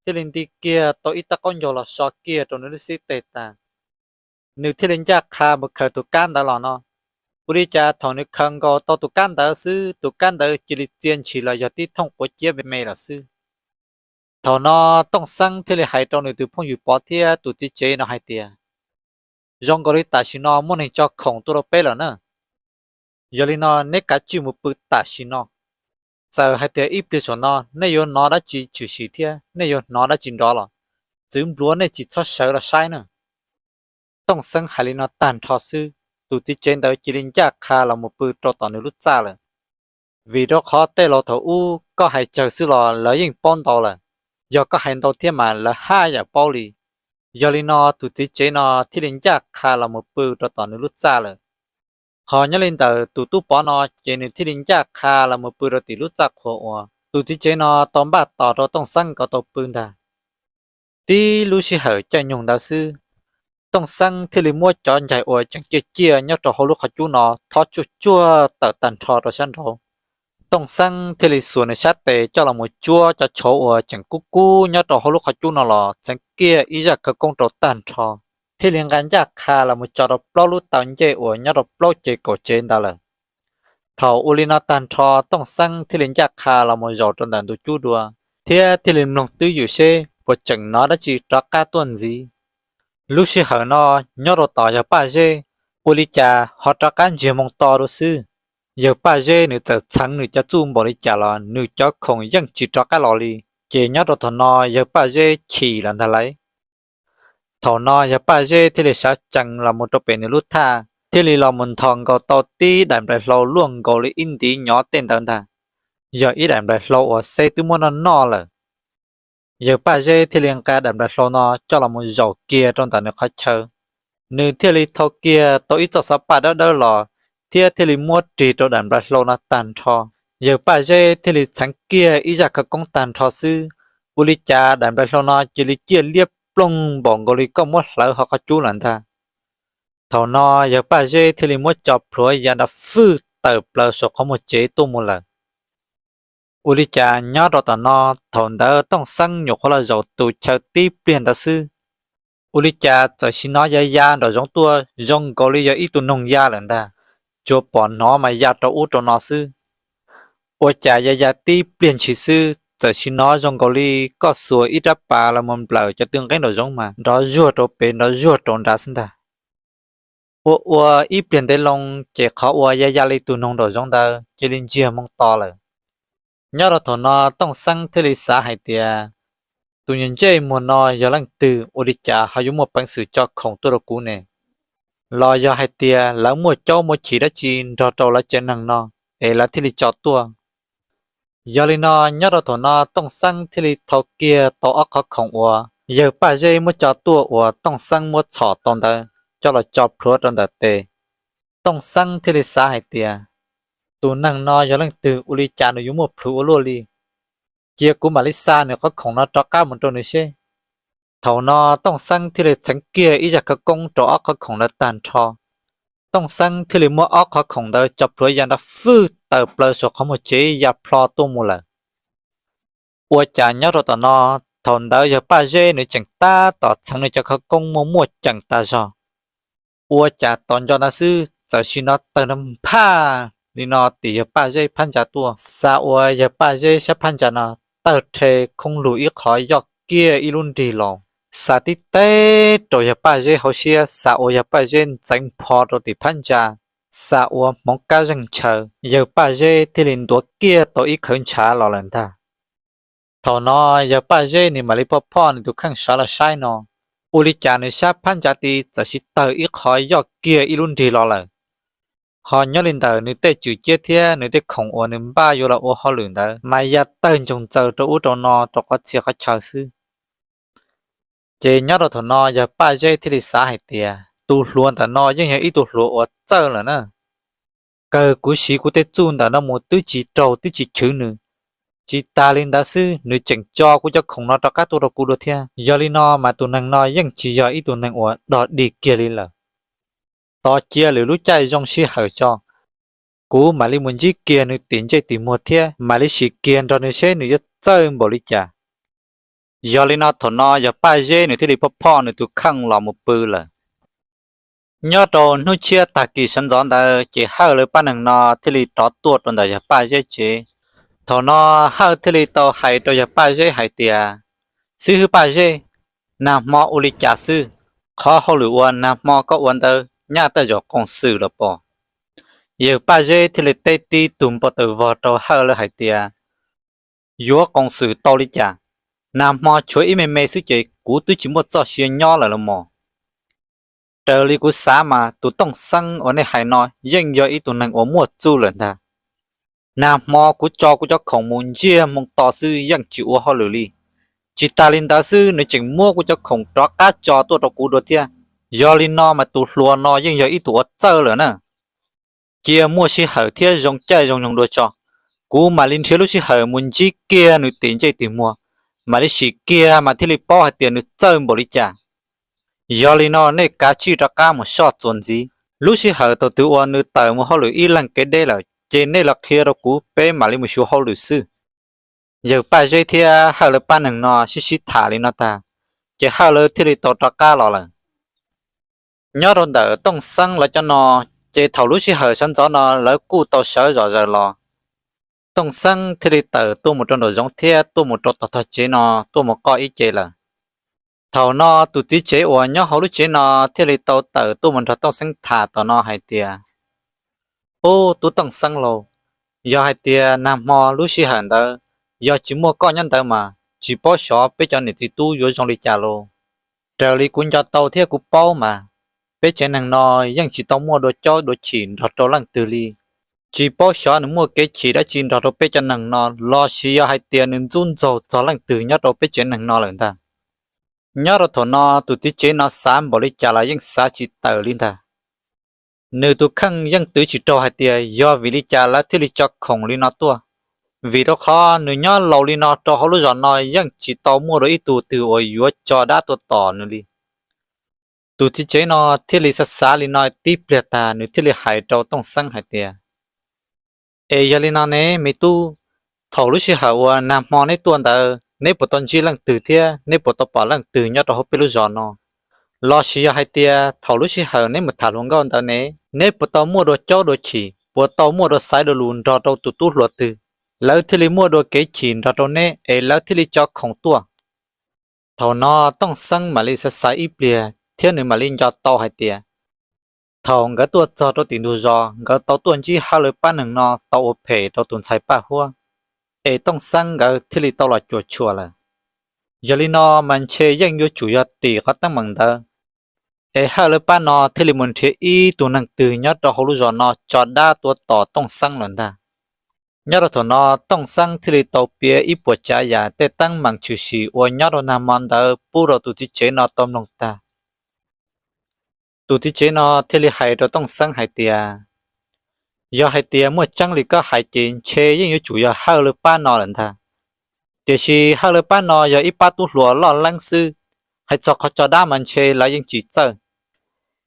thiaj li nti kiag tau ib tab qaub ncaug los so kiag rau nws lub xib teg tag. Nws thiaj li ncaj qha mus khaws tus kab ntawd los no. Ua li cas thaum nws khaws nkaus tau tus kab ntawd xwb, tus kab ntawd cia li txia ntshis los yog tib thooj quav ciab me me lawm xwb. Thaum no Tooj Xeeb thiaj li hais rau nws tus phooj ywg Pov thiab tus txiv tsev no hais tias, zoo nkaus li tam sim no muaj neeg tso khoom tuaj rau peb lawm na. Yog li no neb kav tsij mus pw tam sim no. Txawm hais tias ib pliag saum no nej yuav hnov dab tsi tshwm sim thiab nej yuav hnov dab tsi nrov los, txwv npluav nej tsis txhob sawv los saib na. Tooj Xeeb hais li no tag nrho xwb, tus txiv tsev ntawd cia li ncaj qha los mus pw rau tom nws lub txaj lawm. Vim rau qhov tej laus thaum ub koj hais tsawg xwb los lawv yeej paub ntau lawm, yog koj hais ntau thiab mas lawv haj yam paub li. Yog li no tus txiv tsev no thiaj li ncaj qha los mus pw rau tom nws lub txaj lawm. Ho nyob li ntawm tus tub Pov no ces nws thiaj li ncaj qha los mus pw rau tim lub txaj qhua uas tus txiv tsev no tau npaj tos rau Tooj Xeeb nkawd tau pw ntag. Tib lub sij hawm caij nyoog ntawd xwb, Tooj Xeeb thiaj li muab cov ncaig uas tseem ciaj ciaj nyob rau hauv lub qhov cub no thob tsuag tsuag tawm tag nrho rau sab nraud. Tooj Xeeb thiaj li xuas nws sab tes coj los mus tsuab cov tshauv uas tseem kub kub nyob rau hauv lub qhov cub no los txheev kiag ib zaj khawv koob rau tag nrho, thiaj li nqa ncaj qha los mus tso rau plaub lub taw ncej uas nyob rau plaub ces kaum tsev ntawd lawm. Thaum ua li no tag nrho Tooj Xeeb thiaj li ncaj qha los mus zaum rau ntawm ntug cub dua, thiab thiaj li mloog twj ywm seb puas tseem hnov dab tsi rov qab tuaj ntxiv. Lub sij hawm no nyob rau tom yawg Paj Zeb, ua li cas ho rov qab ntsiag moo to dua xwb. Yawg Paj Zeb nws txawm txheev nws cov txuj npaum li cas los nws cov khoom yeej tsis rov qab los li. Ces nyob rau thaum no yawg Paj Zeb chim lawm ntag lauj. Thaum no yawg Paj Zeb thiaj li sawv tsees los mus rau pem nws lub thaj, thiaj li los mus nthos nkaus tau tib daim nplais hlau luaj nkaus li ib ntiv nyov tej ntawd ntag, yog ib daim nplais hlau uas Xeb twb muab noj noj lawm. Yawg Paj Zeb thiaj li nqa daim nplais hlau no coj los mus zaum kiag rau ntawm nws qhov chaw. Nws thiaj li thau kiag tau ib txoj xov paj dawb dawb los, thiab thiaj li muab rig rau daim nplais hlau no tag nrho. Yawg Paj Zeb thiaj li txheev kiag ib zaj khawv koob tag nrho xwb, ua li cas daim nplais hlau no cia li ciaj liab ploog npaum nkaus li koj muab hlawv hauv qhov cub lawm ntag. Thaum no yawg Paj Zeb thiaj li muab tso plhuav ya nrov fwj tawm plaws saum qhov muag tsev tuaj mus lawm. Ua li cas nyob rau tom no, thaum ntawd Tooj Xeeb nyuam qhuav los zaum tus chaw tib pliag ntawd xwb, ua li cas txawm sim hnov ya ya nraum zoov tuaj zoo nkaus li yog ib tug noog ya lawm ntag, tsuas pom hnov mas ya rau ub rau no xwb. Ua cas ya ya tib pliag ntshis xwb txawm sim hnov zoo nkaus li koj xuas ib rab pas los mus nplawm cov tw nqeeb nraum zoov mas nrov zuag rau pem nrov zuag rau nrad xwb ntag. Ua ua ib pliag ntev loo ces qhov uas ya ya li tus noog nraum zoov ntawd cia li ntsiag moo to lawm. Nyob rau thaum no Tooj Xeeb thiaj li xav hais tias, tus niag ntsej muag no yog leej twg ua li cas ho yuav muaj peev xwm tso khoom tuaj rau kuv ne? Los yog hais tias lawv muaj caub muaj chim dab tsi nrog rau lawv tsev neeg no es lawv thiaj li tso tuaj? Yog li no nyob rau thaum no Tooj Xeeb thiaj li thau kiag tau ob qhov khoom uas yawg Paj Zeb muab tso tuaj uas Tooj Xeeb muab txhom tau ntawd coj los tso plhuav rau ntawm tes. Tooj Xeeb thiaj li xav hais tias, tus neeg no yog leej twg ua li cas nws yuav muaj plhus ua luaj li? Cia kuv mam li xa nws qhov khoom no rov qab mus rau nws seb. Thaum no Tooj Xeeb thiaj li txheev kiag ib zaj khawv koob rau ob qhov khoom ntawd tag nrho. Tooj Xeeb thiaj li muab ob qhov khoom ntawd tso plhuav ya nrov fwj tawm plaws saum qhov muag tsev ya plho tuaj mus lawm. Ua cas nyob rau tom no, thaum ntawd yawg Paj Zeb nws tseem tab tom txheev nws cov khawv koob muaj muaj ceem tas zog. Ua cas tos nco ntawd xwb txawm sim hnov tawg nrov nphaj li no tim yawg Paj Zeb phab ntsa tuaj. Xa ua yawg Paj Zeb sab phab ntsa no tawg rhe khoob lug ib qho yoj kiag ib lub nrig los. Xa tib teg rau yawg Paj Zeb hauv siab, xa ua yawg Paj Zeb ntxeev pho rau tim phab ntsa, xa ua hmoov kab zeeg ntshaw, yawg Paj Zeb thiaj li ntuav kiag tau ib khawv ntshav los lawm ntag. Thaum no yawg Paj Zeb nws mam li phoj phoj nws tus kheej sawv los saib no, ua li cas nws sab phab ntsa tid txawm sib tawg ib qho yoj kiag ib lub nrig los lawm. Ho nyob li ntawm nws tej cwm ciab thiab nws tej khoom uas nws npaj yuav los ua hauj lwm ntawd mas ya tawg ntsoog ntxaws rau ub rau no rau qhov txhia qhov chaw xwb. Ces nyob rau thaum no yawg Paj Zeb thiaj li xav hais tias tus hluas ntawm no yeej yog ib tug hluas uas txawj lawm na. Kawg kuv siv kuv tej txuj ntawm no mus twb tsis raug twb tsis chwv nws. Tsis tas li ntawd xwb, nws tseem tso kuv cov khoom no rov qab tuaj rau kuv dua thiab. Yog li no mas tus neeg no yeej tsis yog ib tug neeg uas dog dig kiag li lawm. Tos cia lwm lub caij zoo sij hawm tso, kuv mam li mus ntsib kiag nws tim ntsej tim muag thiab mam li sim kiag nrog nws seb nws yuav txawj npaum li cas. Yog li no thaum no yawg Paj Zeb nws thiaj li phoj phoj nws tus kheej los mus pw lawm. Nyob rau hnub tshiab tag kis sawv ntxov ntawd ces Hawj lawv pab neeg no thiaj li rov tuaj rau ntawm yawg Paj Zeb tsev. Thaum no Hawj thiaj li tau hais rau yawg Paj Zeb hais tias, xib hwb Paj Zeb, nag hmo ua li cas xwb? Qhov hauj lwm uas nag hmo koj ua ntawd nyaj tej zaum qoos xwm los pom? Yawg Paj Zeb thiaj li teb tib tug npau taws vog rau Hawj lawv hais tias, yuav qoos xwm tau li cas? Nag hmo tshuav ib me me xwb ces kuv twb tsis muaj txoj sia nyob lawm los mos. Raws li kuv xav mas tus Tooj Xeeb uas nej hais no yeej yog ib tug neeg uas muaj txuj lawm ntag. Nag hmo kuv tso kuv cov khoom mus ntsiag moo to xwb yeej tsis ua hauj lwm li. Tsis tas li ntawd xwb nws tseem muab kuv cov khoom rov qab tso tuaj rau kuv dua thiab. Yog li no mas tus hluas no yeej yog ib tug uas txawj lawm na. Cia muaj sij hawm thiab zoo caij zoo nyoog dua tso, kuv mam li nrhiav lub sij hawm mus ntsib kiag nws tim ntsej tim muag, mam li sim kiag mas thiaj li paub hais tias nws txawj npaum li cas. Yog li no nej kav tsij rov qab mus soj txuas ntxiv. Lub sij hawm thaum twg uas nws tawm mus hauj lwm ib leeg kev deb lawm ces nej los qhia rau kuv, peb mam li mus xyuas hauj lwm xwb. Yawg Paj Zeb thiab Hawj lawv pab neeg no sib sib tham li no tag, ces Hawj lawv thiaj li tau rov qab los lawm. Nyob rau ntawm Tooj Xeeb lawv cov no, ces thaum lub sij hawm sawv ntxov no lawv kuj tau sawv zom zaws los. Tooj Xeeb thiaj li tawm tuaj mus rau nraum zoov thiab tuaj mus rau tom tog tsev no tuaj mus qoj ib ce lawm. Thaum no tus txiv tsev uas nyob hauv lub tsev no thiaj li tau tawm tuaj mus nrog Tooj Xeeb tham tom no hais tias, ub, tub Tooj Xeeb lauj, yog hais tias nag hmo lub sij hawm ntawd yog tsis muaj koj nyob ntawd mas tsis paub xyov peb cov niam txiv tub yuav zoo li cas lauj. Raws li kuv nco tau thiab kuv paub mas peb tsev neeg no yeej tsis tau muaj dua caub dua chim nrog rau leej twg li. Tsis paub xyov nws muaj kev chim dab tsi nrog rau peb cov neeg no lossis yog hais tias nws ntxub ntxaug txog leej twg nyob rau peb tsev neeg no lawm ntag. Nyob rau thaum no tus txiv tsev no xav npaum li cas los yeej xav tsis tawm li ntag. Nws tus kheej yeej twv tsis raug hais tias yog vim li cas lawv thiaj li tso khoom li no tuaj, vim rau qhov nws nyob laus li no rau hauv lub zos no yeej tsis tau muaj dua ib tug twg uas yuav tso dab tuaj tom nws li. Tus txiv tsev no thiaj li xav xav li no tib pliag tag nws thiaj li hais rau Tooj Xeeb hais tias, es yog li no ne me tub, thaum lub sij hawm uas nag hmo neb tuaj ntawd neb puas tau ntsib leej twg thiab neb puas tau pom leej twg nyob rau hauv peb lub zos no? Lossis yog hais tias thaum lub sij hawm neb mus tham hluas nkauj ntawd ne, neb puas tau muaj dua caub dua chim, puas tau muaj dua xaiv dua lus nrog rau tus tub hluas twg, lawv thiaj li muaj dua kev chim nrog rau neb es lawv thiaj li tso khoom tuaj? Thaum no Tooj Xeeb mam li xav xav ib pliag thiab nws mam li nco tau hais tias, thaum nkawd tuaj txog rau tim ntug zos nkawd tau tuaj ntsib Hawj lawv pab neeg no tau ua phem rau tus ntxhais Paj Huab, es Tooj Xeeb nkawd thiaj li tau los cuam tshuam lawm. Yog li no mas ntshe yeej yuav tsum yog tim qhov teeb meem ntawd, es Hawj lawv pab no thiaj li mus nrhiav ib tug neeg twg nyob rau hauv lub zos no tso dab tuaj tom Tooj Xeeb lawm ntag. Nyob rau thaum no Tooj Xeeb thiaj li tau piav ib puas tsav yam tej teeb meem tshwm sim uas nyob rau nag hmo ntawd pub rau tus txiv tsev no tau mloog tag. Tus txiv tsev no thiaj li hais rau Tooj Xeeb hais tias, yog hais tias muaj tseeb li koj hais ces ntshe yeej yuav tsum yog Hawj lawv pab no lawm ntag. Tiam sis Hawj lawv pab no yog ib pab tub hluas loj leeb xwb, hais txog qhov tso dab mas ntshe lawv yeej tsis txawj.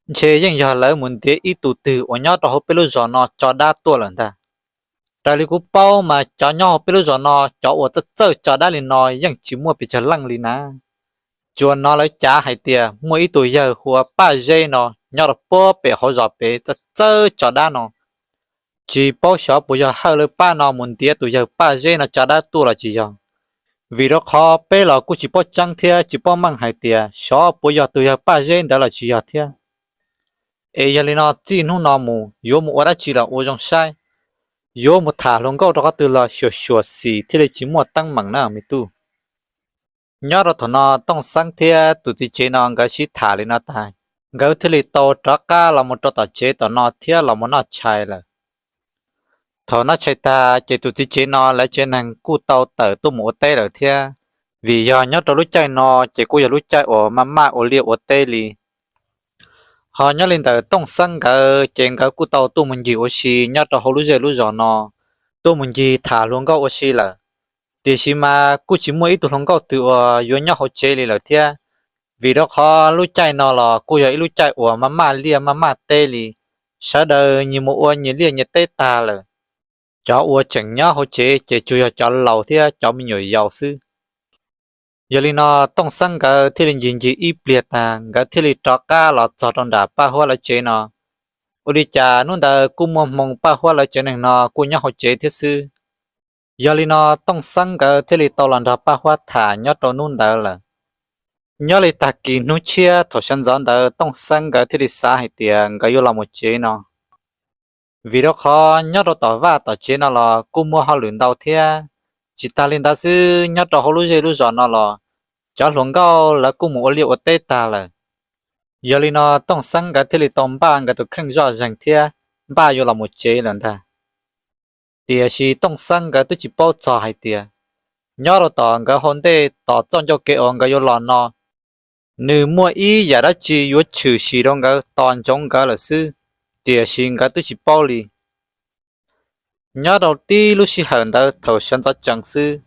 Ntshe yeej yog lawv mus ntiav ib tug twg uas nyob rau hauv peb lub zos no tso dab tuaj lawm ntag. Raws li kuv paub mas cov nyob hauv peb lub zos no cov uas txawj txawj tso dab li no yeej tsis muaj pes tsawg leej li na. Tsuas hnov lawv cav hais tias muaj ib tug yawg hu ua Paj Zeb no nyob rau puag pem hauv zos pem txawj txawj tso dab no. Tsis paub xyov puas yog Hawj lawv pab no mus ntiav tus yawg Paj Zeb no tso dab tuaj los tsis yog. Vim rau qhov peb los kuj tsis paub tseeb thiab tsis paub meej hais tias xyov puas yog tus yawg Paj Zeb ntawd los tsis yog thiab. Es yog li no txij hnub no mus yuav mus ua dab tsi los ua zoo saib, yuav mus tham hluas nkauj rau qhov twg los xyuam xyuam xim thiaj li tsis muaj teeb meem na me tub. Nyob rau thaum no Tooj Xeeb thiab tus txiv tsev no nkawd sib tham li no tag, nkawd thiaj li tau rov qab los mus rau tom tsev tom no thiab los mus noj tshais lawm. Thaum noj tshais tag ces tus txiv tsev no lawv tsev neeg kuj tau tawm tuaj mus ua teb lawm thiab, vim yog nyob rau lub caij no ces kuj yog lub caij uas maj maj ua liaj ua teb li. Ho nyob li ntawm Tooj Xeeb nkawd ces nkawd kuj tau tuaj mus ncig ua si nyob rau hauv lub zej lub zos no, tuaj mus ncig tham hluas nkauj ua si lawm. Tiam sis mas kuj tsis muaj ib tug hluas nkauj twg uas yuav nyob hauv tsev li lawm thiab, vim rau qhov lub caij no los kuj yog ib lub caij uas maj maj liaj maj maj teb li, sawv daws nyias mus ua nyias liaj nyias teb tag lawm. Cov uas tseem nyob hauv tsev ces tsuas yog cov laus thiab cov me nyuam yaus xwb. Yog li no Tooj Xeeb nkawd thiaj li ncig ncig ib pliag tag nkawd thiaj li rov qab los txog rau nram Paj Huab lawv tsev no. Ua li cas hnub ntawd kuj muaj hmoo Paj Huab lawv tsev neeg no kuj nyob hauv tsev thiab xwb. Yog li no Tooj Xeeb nkawd thiaj li tau los nrog Paj Huab tham nyob rau hnub ntawd lawm. Nyob li tag kis hnub tshiab thaum sawv ntxov ntawd Tooj Xeeb nkawd thiaj li xav hais tias nkawd yuav los mus tsev no, vim rau qhov nyob rau tom vaj tom tsev no los kuj muaj hauj lwm ntau thiab. Tsis tas li ntawd xwb, nyob rau hauv lub zej lub zos no los cov hluas nkauj lawv kuj mus ua liaj ua teb tag lawm. Yog li no Tooj Xeeb nkawd thiaj li tau npaj nkawd tus kheej zoj zeeg thiab npaj yuav los mus tsev lawm ntag. Tiam sis Tooj Xeeb nkawd twb tsis paub txog hais tias nyob rau tom nkawd hauv ntej tom txoj ncauj kev uas nkawd yuav los no, nws muaj ib yam dab tsi yuav tshwm sim rau nkawd tos ntsoov nkawd lawm xwb, tiam sis nkawd twb tsis paub li. Nyob rau tib lub sij hawm ntawd thaum sawv ntxov tsees xwb,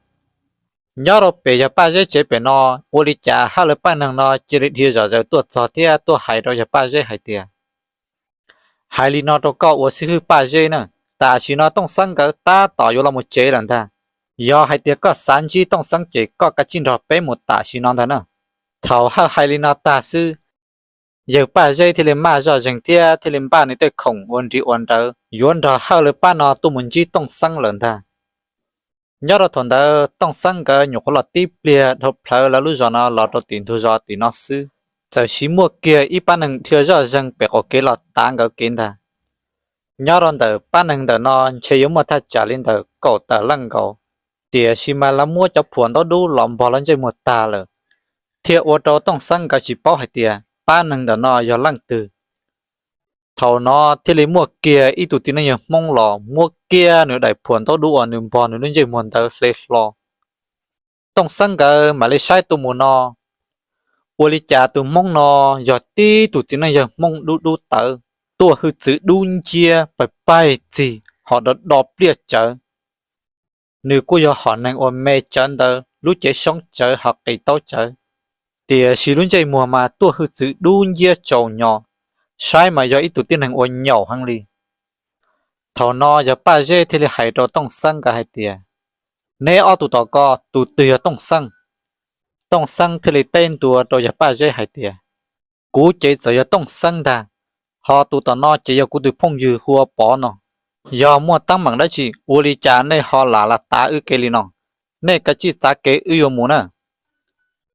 nyob rau pem yawg Paj Zeb tsev pem no, ua li cas Hawj lawv pab neeg no cia li dhia zom zaws tuaj txog thiab tuaj hais rau yawg Paj Zeb hais tias, hais li no rau koj ua xib hwb Paj Zeb na, tam sim no Tooj Xeeb nkawd tab tom yuav los mus tsev lawm ntag. Yog hais tias koj xav ntsib Tooj Xeeb ces koj kav tsij nrog peb mus tam sim no ntag na. Thaum Hawj hais li no tag xwb, yawg Paj Zeb thiaj li maj zoj zeeg thiab thiaj li npaj nws tej khoom ua nriv ua nrawv yuav nrog Hawj lawv pab no tuaj mus ntsib Tooj Xeeb lawm ntag. Nyob rau thaum ntawd Tooj Xeeb nkawd nyuam qhuav los tib pliag dhau plawv lawv lub zos no los rau tim ntug zos tim no xwb, txawm sis muaj kiag ib pab neeg dhia zoj zeeg pem qaum kev los tav nkawd kev ntag. Nyob rau ntawm pab neeg ntawm no ntshe yuav muaj thaj tsam li ntawm kaum tawm leej nkaus, tiam sis mas lawv muab cov phuam ntaub dub los npog lawv ntsej muag tag lawm, thiaj ua rau Tooj Xeeb nkawd tsis paub hais tias pab neeg ntawm no yog leej twg. Thaum no thiaj li muaj kiag ib tug txiv neej yawg Hmoob los muab kiag nws daim phuam ntaub dub uas nws npog nws lub ntsej muag ntawd hle hlo. Tooj Xeeb nkawd mam li saib tuaj mus no, ua li cas tus Hmoob no yog tib tug txiv neej yawg Hmoob dub dub tawv, tuaj hwj txwv dub nciab paig paig txig ho do do pliaj tsawv. Nws kuj yog hom neeg uas me tsawv ntawd lub cev soob tsawv ho qis taub tsawv, tiam sis lub ntsej muag mas tuaj hwj txwv dub nciab tsaus nyo, saib mas yog ib tug tib neeg uas nyaum heev li. Thaum no yawg Paj Zeb thiaj li hais rau Tooj Xeeb nkawd hais tias, neb ob tug tom ko tus twg yog Tooj Xeeb? Tooj Xeeb thiaj li teb ntua rau yawg Paj Zeb hais tias, kuv ces txawm yog Tooj Xeeb ntag, ho tus tom no ces yog kuv tus phooj ywg hu ua Pov no. Yog muaj teeb meem dab tsi ua li cas nej ho lam los tav wb kev li no? Nej kav tsij txav kev wb yuav mus na.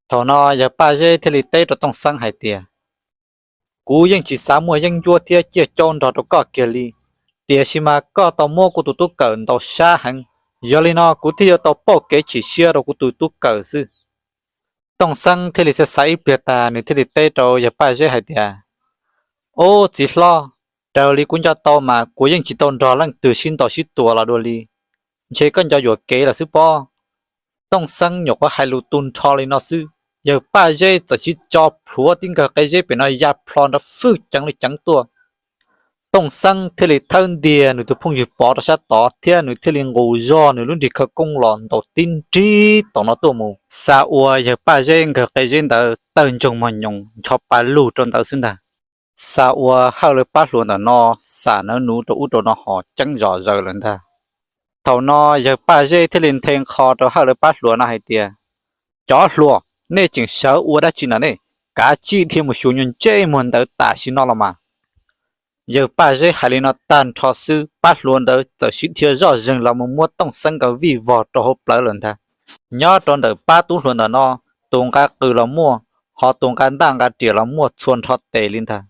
Thaum no yawg Paj Zeb thiaj li teb rau Tooj Xeeb hais tias, kuv yeej tsis xav muaj yeeb ncuab thiab ciaj caub nrog rau koj kiag li, tiam sis mas koj tau muab kuv tus tub kawm ntaus sab heev, yog li no kuv thiaj yuav tau pauj kev chim siab rau kuv tus tub kawm xwb. Tooj Xeeb thiaj li xav xav ib pliag tas nws thiaj li teb rau yawg Paj Zeb hais tias, ub txiv hlob, raws li kuv nco tau mas kuv yeej tsis tau nrog leej twg sib ntaus sib tua los dua li, ntshe koj nco yuam kev lawm xwb pob. Tooj Xeeb nyuam qhuav hais lus tu nrho li no xwb, yawg Paj Zeb txawm sib tso plhuav tib nkawg qe zeb pem no ya plho nrov fwj ceev li ceev tuaj. Tooj Xeeb thiaj li thawb ntiag nws tus phooj ywg Pov rau sab tod thiab nws thiaj li nqus zog nws lub nrig khawv koob los ntaus tib nrig tom no tuaj mus, xa ua yawg Paj Zeb nkawg qe zeb ntawd tawg ntsoog mog nyoos ncho pa lug rau ntawd xwb ntag. Xa ua Hawj lawv pab hluas ntawm no xam nawb nuv rau ub rau no ho ceeb zom zaws lawm ntag. Thaum no yawg Paj Zeb thiaj li nthe nqho rau Hawj lawv pab hluas no hais tias, cov hluas, nej tseem sawv ua dab tsi na nej? Kav tsij dhia mus xyuas nyuag ntsej muag ntawd tam sim no los mas. Yawg Paj Zeb hais li no tag nrho xwb pab hluas ntawd txawm sib dhia zoj zeeg los mus muab Tooj Xeeb nkawd vij vog rau hauv plawv lawm ntag. Nyob rau ntawm pab tub hluas ntawm no, tus nqa qws los muaj, ho tus nqa ntaj nqa riam los muaj txhua nrho tes li ntag.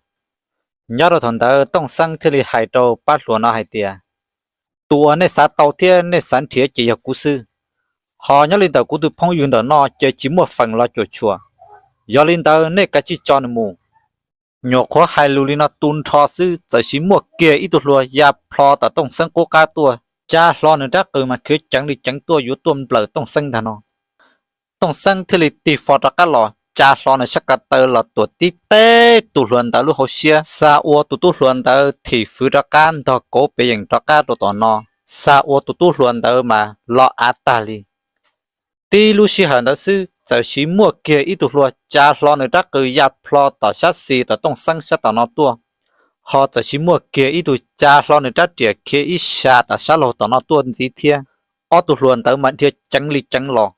Nyob rau thaum ntawd Tooj Xeeb thiaj li hais rau pab hluas no hais tias, tus uas nej xav tau thiab nej xav nrhiav ces yog kuv xwb. Ho nyob li ntawm kuv tus phooj ywg ntawm no ces tsis muaj feem los cuam tshuam. Yog li ntawd nej kav tsij tso nws mus. Nyuam qhuav hais lus li no tu nrho xwb txawm sis muaj kiag ib tug hluas ya plho tom Tooj Xeeb qub qab tuaj, tsa hlo nws rab qws mas khiav ceev li ceev tuaj yuav tuaj nplawm Tooj Xeeb ntag no. Tooj Xeeb thiaj li tig fo rov qab los tsa hlo nws sab ko taw los tuam tib teb tus hluas ntawd lub hauv siab, xa ua tus tub hluas ntawd thim fwv rov qab ntog kauv pem yeem rov qab rau tom no, xa ua tus tub hluas ntawd mas lo av tag li. Tib lub sij hawm ntawd xwb txawm sis muaj kiag ib tug hluas tsa hlo nws rab qws ya plho tom sab xis tom Tooj Xeeb sab tom no tuaj, ho txawm sis muaj kiag ib tug tsa hlo nws rab riam khiav ib sab tom sab laug tom no tuaj ntxiv thiab. Ob tug hluas ntawd mas dhia ceev li ceev los.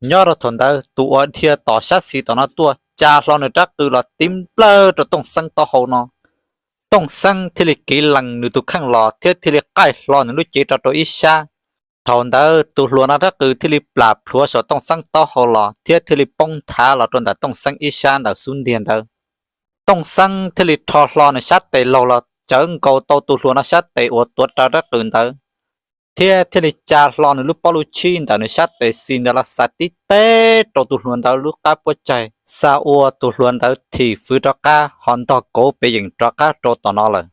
Nyob rau thaum ntawd tus uas dhia tom sab xis tom no tuaj tsa hlo nws rab qws los tib nplawg rau Tooj Xeeb taub hau no. Tooj Xeeb thiaj li kiv lees nws tus kheej los thiab thiaj li qaij hlo nws lub cev rau rau ib sab. Thaum ntawd tus hluas no rab qws thiaj li plam plhuav saum Tooj Xeeb taub hau los thiab thiaj li poob nthav los rau ntawm Tooj Xeeb ib sab ntawm xub ntiag ntawd. Tooj Xeeb thiaj li rho hlo nws sab tes laug los cawv nkaus tau tus hluas no sab tes uas tuav rawv rab qws ntawd, thiab thiaj li tsa hlo nws lub pob lub tshib ntawm nws sab tes xis ntawd los xa tib teb rau tus hluas ntawd lub qab puab tsaig, xa ua tus hluas ntawd thim fwv rov qab ho ntog kauv pem yeem rov qab rau tom no lawm.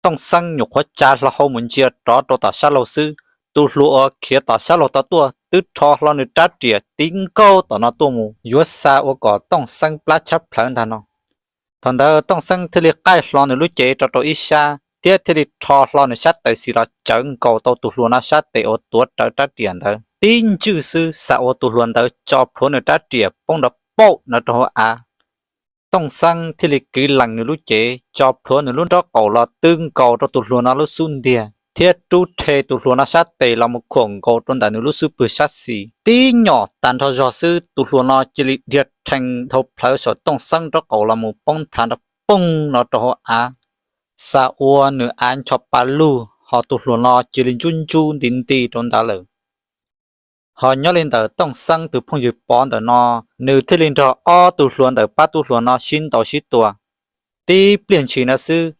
Tooj Xeeb nyuam qhuav tsa hlo hau mus ntsia rov rau tom sab laug xwb, tus hluas uas khiav tom sab laug tod tuaj twb rho hlo nws rab riam tiv nkaug tom no tuaj mus yuav xa ua kom Tooj Xeeb plab tshab plhawv ntag no. Thaum ntawd Tooj Xeeb thiaj li qaij hlo nws lub cev rau rau ib sab thiab thiaj li rho hlo nws sab tes xis los cawv nkaus tau tus hluas no sab tes uas tuav rawv rab riam ntawd. Tib ntswj xwb xa ua tus hluas ntawd tso plhuav nws rab riam poob nrov paum no rau hauv av. Tooj Xeeb thiaj li kiv lees nws lub cev tso plhuav nws lub nraub qaum los tw nkaus rau tus hluas no lub xub ntiag thiab rub rhe tus hluas no sab tes los mus khuam nkaus rau ntawm nws lub xub pwg sab xis. Tib nyom tas nrho zog xwb tus hluas no cia li dhia rhees dhau plhawv saum Tooj Xeeb nraub qaum los mus poob nthav nrov poog no rau hauv av, xa ua nws av ncho pa lug ho tus hluas no cia li ntsub ntsub nti nti rau ntawd lawm. Ho nyob li ntawm Tooj Xeeb tus phooj ywg Pov ntawm no, nws thiaj li nrog ob tug hluas ntawm pab tub hluas no sib ntaus sib tua. Tib pliag ntshis ntawd xwb,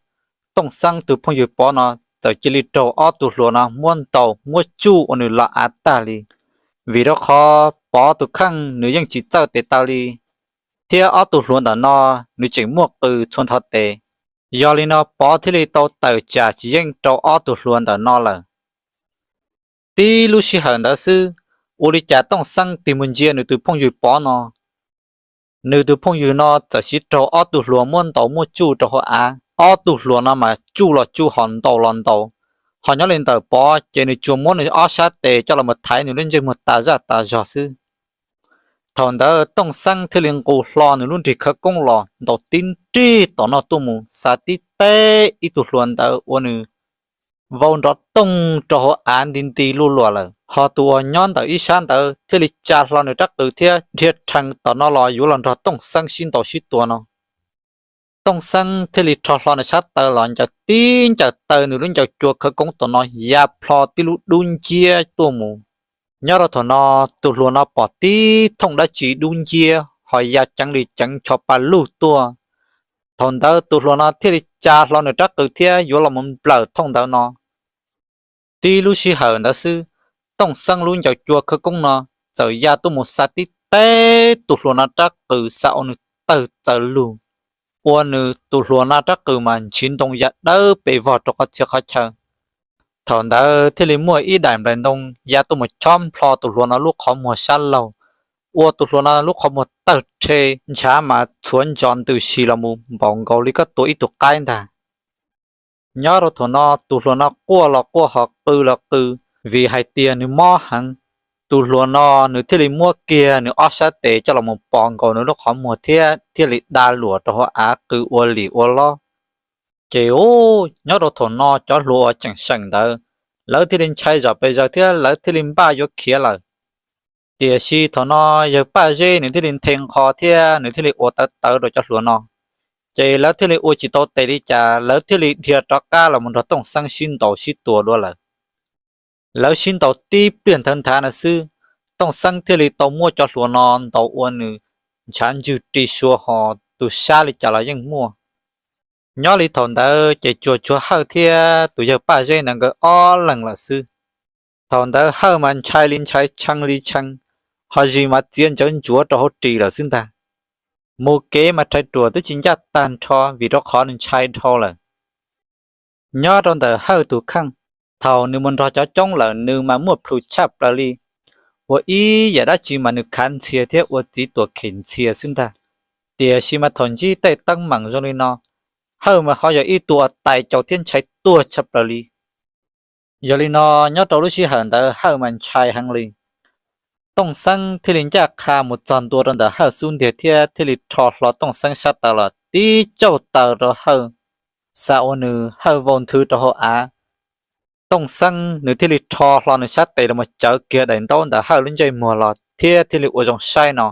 Tooj Xeeb tus phooj ywg Pov no txawm cia li raug ob tug hluas no muab ntaus muab tsuj ua nws lo av tag li. Vim rau qhov Pov tus kheej nws yeej tsis txawj tes taw li, thiab ob tug hluas ntawm no nws tseem muaj qws txhua nrho tes. Yog li no Pov thiaj li tau tawm tsam tsis yeej rau ob tug hluas ntawm no lawm. Tib lub sij hawm ntawd xwb, ua li cas Tooj Xeeb tig mus ntsia nws tus phooj ywg Pov no, nws tus phooj ywg no txawm siv raug ob tug hluas muab ntaus muab tsuj rau hauv av. Ob tug hluas no mas tsuj los tsuj ho ntaus los ntaus, ho nyob li ntawm Pov ces nws tsuas muab nws ob sab tes coj los mus thaiv nws lub ntsej muag tas zaj tas zog xwb. Thaum ntawd Tooj Xeeb thiaj li nqus hlo nws lub nrig khawv koob los ntaus tib nrig tom no tuaj mus xa tib teb ib tug hluas ntawd ua nws vau nrov toog rau hauv av nti nti luj luam lawm. Ho tus uas nyob ntawm ib sab ntawd thiaj li tsa hlo nws rab qws thiab dhia rhees tom no los yuav los nrog Tooj Xeeb sib ntaus sib tua no. Tooj Xeeb thiaj li rho hlo nws sab taw los ncaws tib ncaws taw nws lub ncaws cua khawv koob tom no ya plho tib lub dub nciab tuaj mus. Nyob rau thaum no, tus hluas no pom tib thooj dab tsi dub nciab ho ya ceev li ceev ncho pa lug tuaj. Thaum ntawd tus hluas no thiaj li tsa hlo nws rab qws thiab yuav los mus nplawm thooj ntawd no. Tib lub sij hawm ntawd xwb, Tooj Xeeb lub ncaws cua khawv koob no txawm ya tuaj mus xa tib teb tus hluas no rab qws xa ua nws tawg txaws lug, ua nws tus hluas no rab qws mas ntshiv ntoo ya dawb pes vog rau qhov txhia qhov chaw. Thaum ntawd thiaj li muaj ib daim nplaim ntoo ya tuaj mus chob nplho tus hluas no lub qhov muag sab laug, ua tus hluas no lub qhov muag tawg rhe, ntshav mas txhuav ntsos ntws si los mus npaum nkaus li koj tua ib tug qaib ntag. Nyob rau thaum no tus hluas no quaj los quaj ho qw los qw, vim hais tias nws mob heev. Tus hluas no nws thiaj li muab kiag nws ob sab tes coj los mus pov nkaus nws lub qhov muag thiab thiaj li da luam rau hauv av qw ua lim ua lob. Ces ub, nyob rau thaum no cov hluas uas tseem seem ntawd, lawv thiaj li ntshai zom pes zaws thiab lawv thiaj li npaj yuav khiav lawm. Tiam sis thaum no yawg Paj Zeb nws thiaj li nthe nqho thiab nws thiaj li ua tawv tawv rau cov hluas no. Ces lawv thiaj li ua tsis tau tes li cas, lawv thiaj li dhia rov qab los mus nrog Tooj Xeeb sib ntaus sib tua dua lawm. Lawv sib ntaus tib pliag nthawv nthav no xwb, Tooj Xeeb thiaj li tau muab cov hlua no ntaus ua nws ntshav ntswg ri sua hos tus sab li cas los yeej muaj. Nyob li thaum ntawd ces tsuas tshuav Hawj thiab tus yawg Paj Zeb ntawd nkawd ob leeg lawm xwb. Thaum ntawd Hawj mas ntshai li ntshai, tshee li tshee, ho zis mas txiav ntsawv ntsuav rau hauv ris lawm xwb ntag. Mus kev mas rhais ruam twb tsis ncaj tag nrho vim rau qhov nws ntshai dhau lawm. Nyob rau ntawm Hawj tus kheej, thaum nws mus nrog cov coob lawm nws mas muaj plhus tshaj plaws li, ua ib yam dab tsi mas nws khav ntxhias thiab ua txiv tuam khem ntxhias xwb ntag. Tiam sis mas thaum ntsib tej teeb meem zoo li no, Hawj mas ho yog ib tug uas tais caus thiab ntshai tuag tshaj plaws li. Yog li no, nyob rau lub sij hawm ntawd Hawj mas ntshai heev li. Tooj Xeeb thiaj li ncaj qha mus txog ntua rau ntawm Hawj xub ntiag thiab thiaj li rho hlo Tooj Xeeb sab taw los tib tsauj taw rau Hawj, xa ua nws Hawj vau nthwv rau hauv av. Tooj Xeeb nws thiaj li rho hlo nws sab tes los mus tsawv kiag daim ntaub ntawm Hawj lub ntsej muag los thiab thiaj li ua zoo saib no,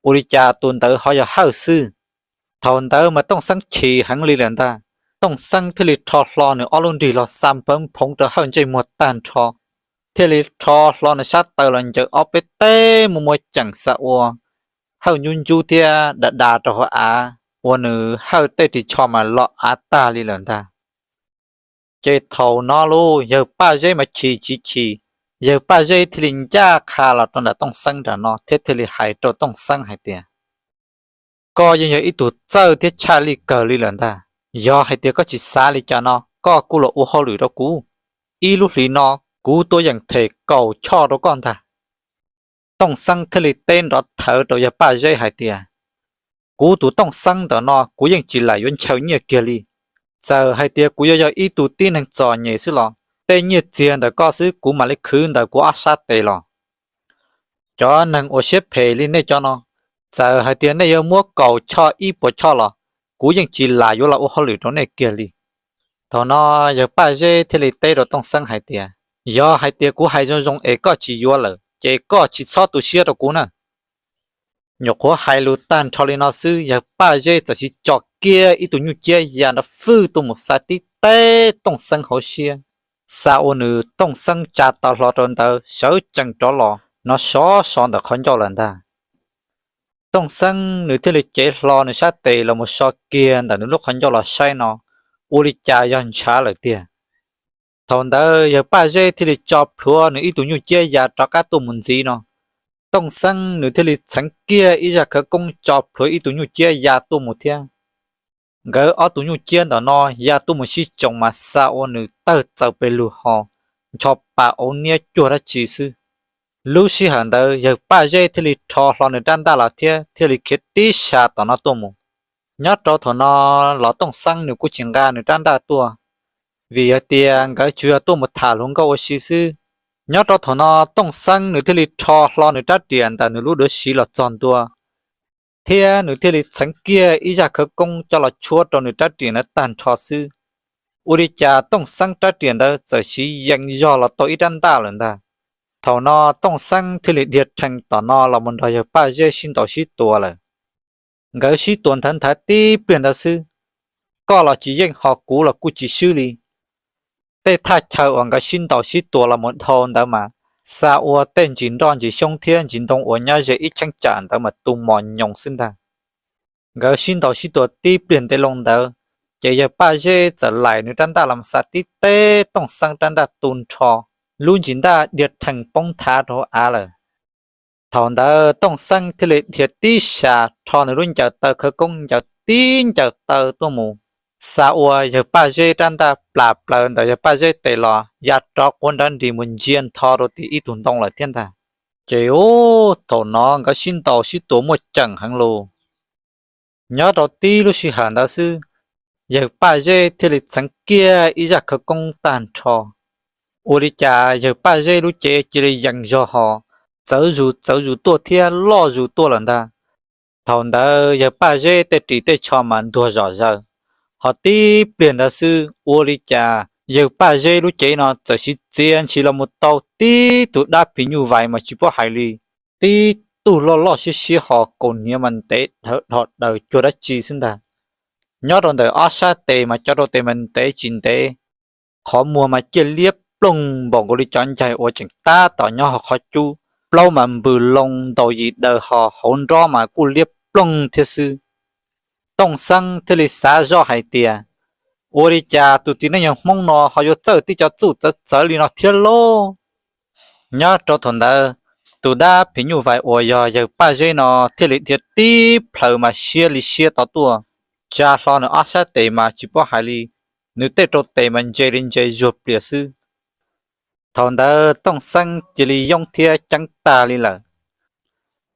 ua li cas tus ntawd ho yog Hawj xwb. Thaum ntawd mas Tooj Xeeb chim heev li lawm ntag. Tooj Xeeb thiaj li rho hlo nws ob lub nrig los xa npawv nphoov rau Hawj ntsej muag tag nrho, thiaj li rho hlo nws sab taw los ncaws ob peb teg muaj muaj ceem xa ua Hawj ntsub ntsub thiab da da rau hauv av, ua nws Hawj tej ris tsho mas loj av tag li lawm ntag. Ces thaum no lauj, yawg Paj Zeb mas chim tsis chim, yawg Paj Zeb thiaj li ncaj qha los rau ntawm Tooj Xeeb nram no thiab thiaj li hais rau Tooj Xeeb hais tias, koj yeej yog ib tug txawj thiab tshaj lij kawg li lawm ntag. Yog hais tias koj tsis xav li cas no, koj kuj los ua hauj lwm rau kuv. Ib lub hlis no, kuv tuaj yeem them kaum choj rau koj ntag. Tooj Xeeb thiaj li teb nrov thawv rau yawg Paj Zeb hais tias, kuv tus Tooj Xeeb ntawm no kuv yeej tsis lam yuav ntshaw nyiaj kiag li. Txawm hais tias kuv yuav yog ib tug tib neeg txom nyem xwb los tej nyiaj txiag ntawm koj xwb kuv mam li khwv ntawm kuv ob sab tes los. Cov neeg uas siab phem li nej cov no, txawm hais tias nej yuav muab kaum choj ib puas choj los kuv yeej tsis lam yuav los ua hauj lwm rau nej kiag li. Thaum no yawg Paj Zeb thiaj li teb rau Tooj Xeeb hais tias, yog hais tias kuv hais zoo zoo es koj tsis yuav lawm ces koj tsis txhob tu siab rau kuv na. Nyuam qhuav hais lus tag nrho li no xwb, yawg Paj Zeb txawm siv tso kiag ib tug nyuj ciab ya nrov fwj tuaj mus xa tib teg Tooj Xeeb hauv siab, xa ua nws Tooj Xeeb tsa taw hlo rau ntawd sawv tsees rov los nov sov so ntawm qhov ncauj lawm ntag. Tooj Xeeb nws thiaj li cev hlo nws sab tes los mus so kiag ntawm nws lub qhov ncauj los saib no, ua li cas yog ntshav lawm tiag. Thaum ntawd yawg Paj Zeb thiaj li tso plhuav nws ib tug nyuj ciab ya rov qab tuaj mus ntxiv no. Tooj Xeeb nws thiaj li txheev kiag ib zaj khawv koob tso plhuav ib tug nyuj ciab ya tuaj mus thiab. Nkawd ob tug nyuj ciab ntawm no ya tuaj mus sib tsoom mas xa ua nws tawg txaws pes lug ho ncho pa auv niab cuag dab tsi xwb. Lub sij hawm ntawd yawg Paj Zeb thiaj li rho hlo nws rab ntaj los thiab thiaj li khiav tib sa tom no tuaj mus. Nyob rau thaum no los Tooj Xeeb nws kuj tsis nqa nws rab ntaj tuaj, vim yog tias nkawd tsuas yog tuaj mus tham hluas nkauj ua si xwb. Nyob rau thaum no Tooj Xeeb nws thiaj li rho hlo nws rab riam ntawm nws lub duav siv los txog ntua, thiab nws thiaj li txheev kiag ib zaj khawv koob coj los tshuab rau nws rab riam ntawd tag nrho xwb. Ua li cas Tooj Xeeb rab riam ntawd txawm siv yees zog los tau ib rab ntaj lawm ntag. Thaum no Tooj Xeeb thiaj li dhia rhees tom no los mus nrog yawg Paj Zeb sib ntaus sib tua lawm. Nkawd sib tua nthawv nthawv tib pliag ntawd xwb, koj los tsis yeej ho kuv los kuj tsis swb li. Tej thaj chaw uas nkawd sib ntaus sib tua los mus dhau ntawd mas xa ua tej ntsis nroj ntsis xyoob thiab ntsis ntoo uas nyob ze ib cheeb tsam ntawd mas tu mos nyoos xwb ntag. Nkawd sib ntaus sib tua tib pliag ntev loo ntawd, ces yawg Paj Zeb txawm laim nws rab ntaj los xa tib teg Tooj Xeeb rab ntaj tu nrho, lub ntsis ntaj dhia rhees poob nthav rau hauv av lawm. Thaum ntawd Tooj Xeeb thiaj li dhia tib sa rho nws lub ncaws taw khawv koob ncaws tib ncaws taw tuaj mus, xa ua yawg Paj Zeb rab ntaj plam plaws ntawm yawg Paj Zeb tes los ya rov quav nrov nris mus ntsia ntho rau tim ib tug ntoo lawm thiab ntag. Ces ub, thaum no nkawd sib ntaus sib tua muaj ceem heev lus. Nyob rau tib lub sij hawm ntawd xwb, yawg Paj Zeb thiaj li txheev kiag ib zaj khawv koob tag nrho. Ua li cas yawg Paj Zeb lub cev cia li yees zog ho txawv zus txawv zus tuaj thiab loj zus tuaj lawm ntag. Thaum ntawd yawg Paj Zeb tej ris tej tsho mas ntuag zom zaws, ho tib pliag ntawd xwb ua li cas yawg Paj Zeb lub cev no txawm siv txiav ntshis los mus tau tib tug dab phim nyuj vais mas tsis paub hais li, tib tug loj loj siab siab ho kaus hniav mas ntev dhawv dhos daws cuag dab tsi xwb ntag. Nyob rau ntawm ob sab tes mas cov rau tes mas ntev tsis ntev, qhov muag mas ciaj liab ploog npaum nkaus li cov ncaig uas tseem tab tom nyob hauv qhov cub, plaub mas npws loo ntaus yim daws ho hauv nrob mas kuj liab ploog thiab xwb. Tooj Xeeb thiaj li xav zoj hais tias, ua li cas tus txiv neej yawg Hmoob no ho yuav txawj tib co txuj txawv txawv li no thiab lauj? Nyob rau thaum ntawd, tus dab phim nyuj vais uas yog yawg Paj Zeb no thiaj li dhia tib plhaws mas siab li siab tod tuaj, tsa hlo nws ob sab tes mas tsis paub hais li, nws tej rau tes mas ntse li ntse zuag plias xwb. Thaum ntawd Tooj Xeeb cia li yoob thiab ceeb tag li lawm.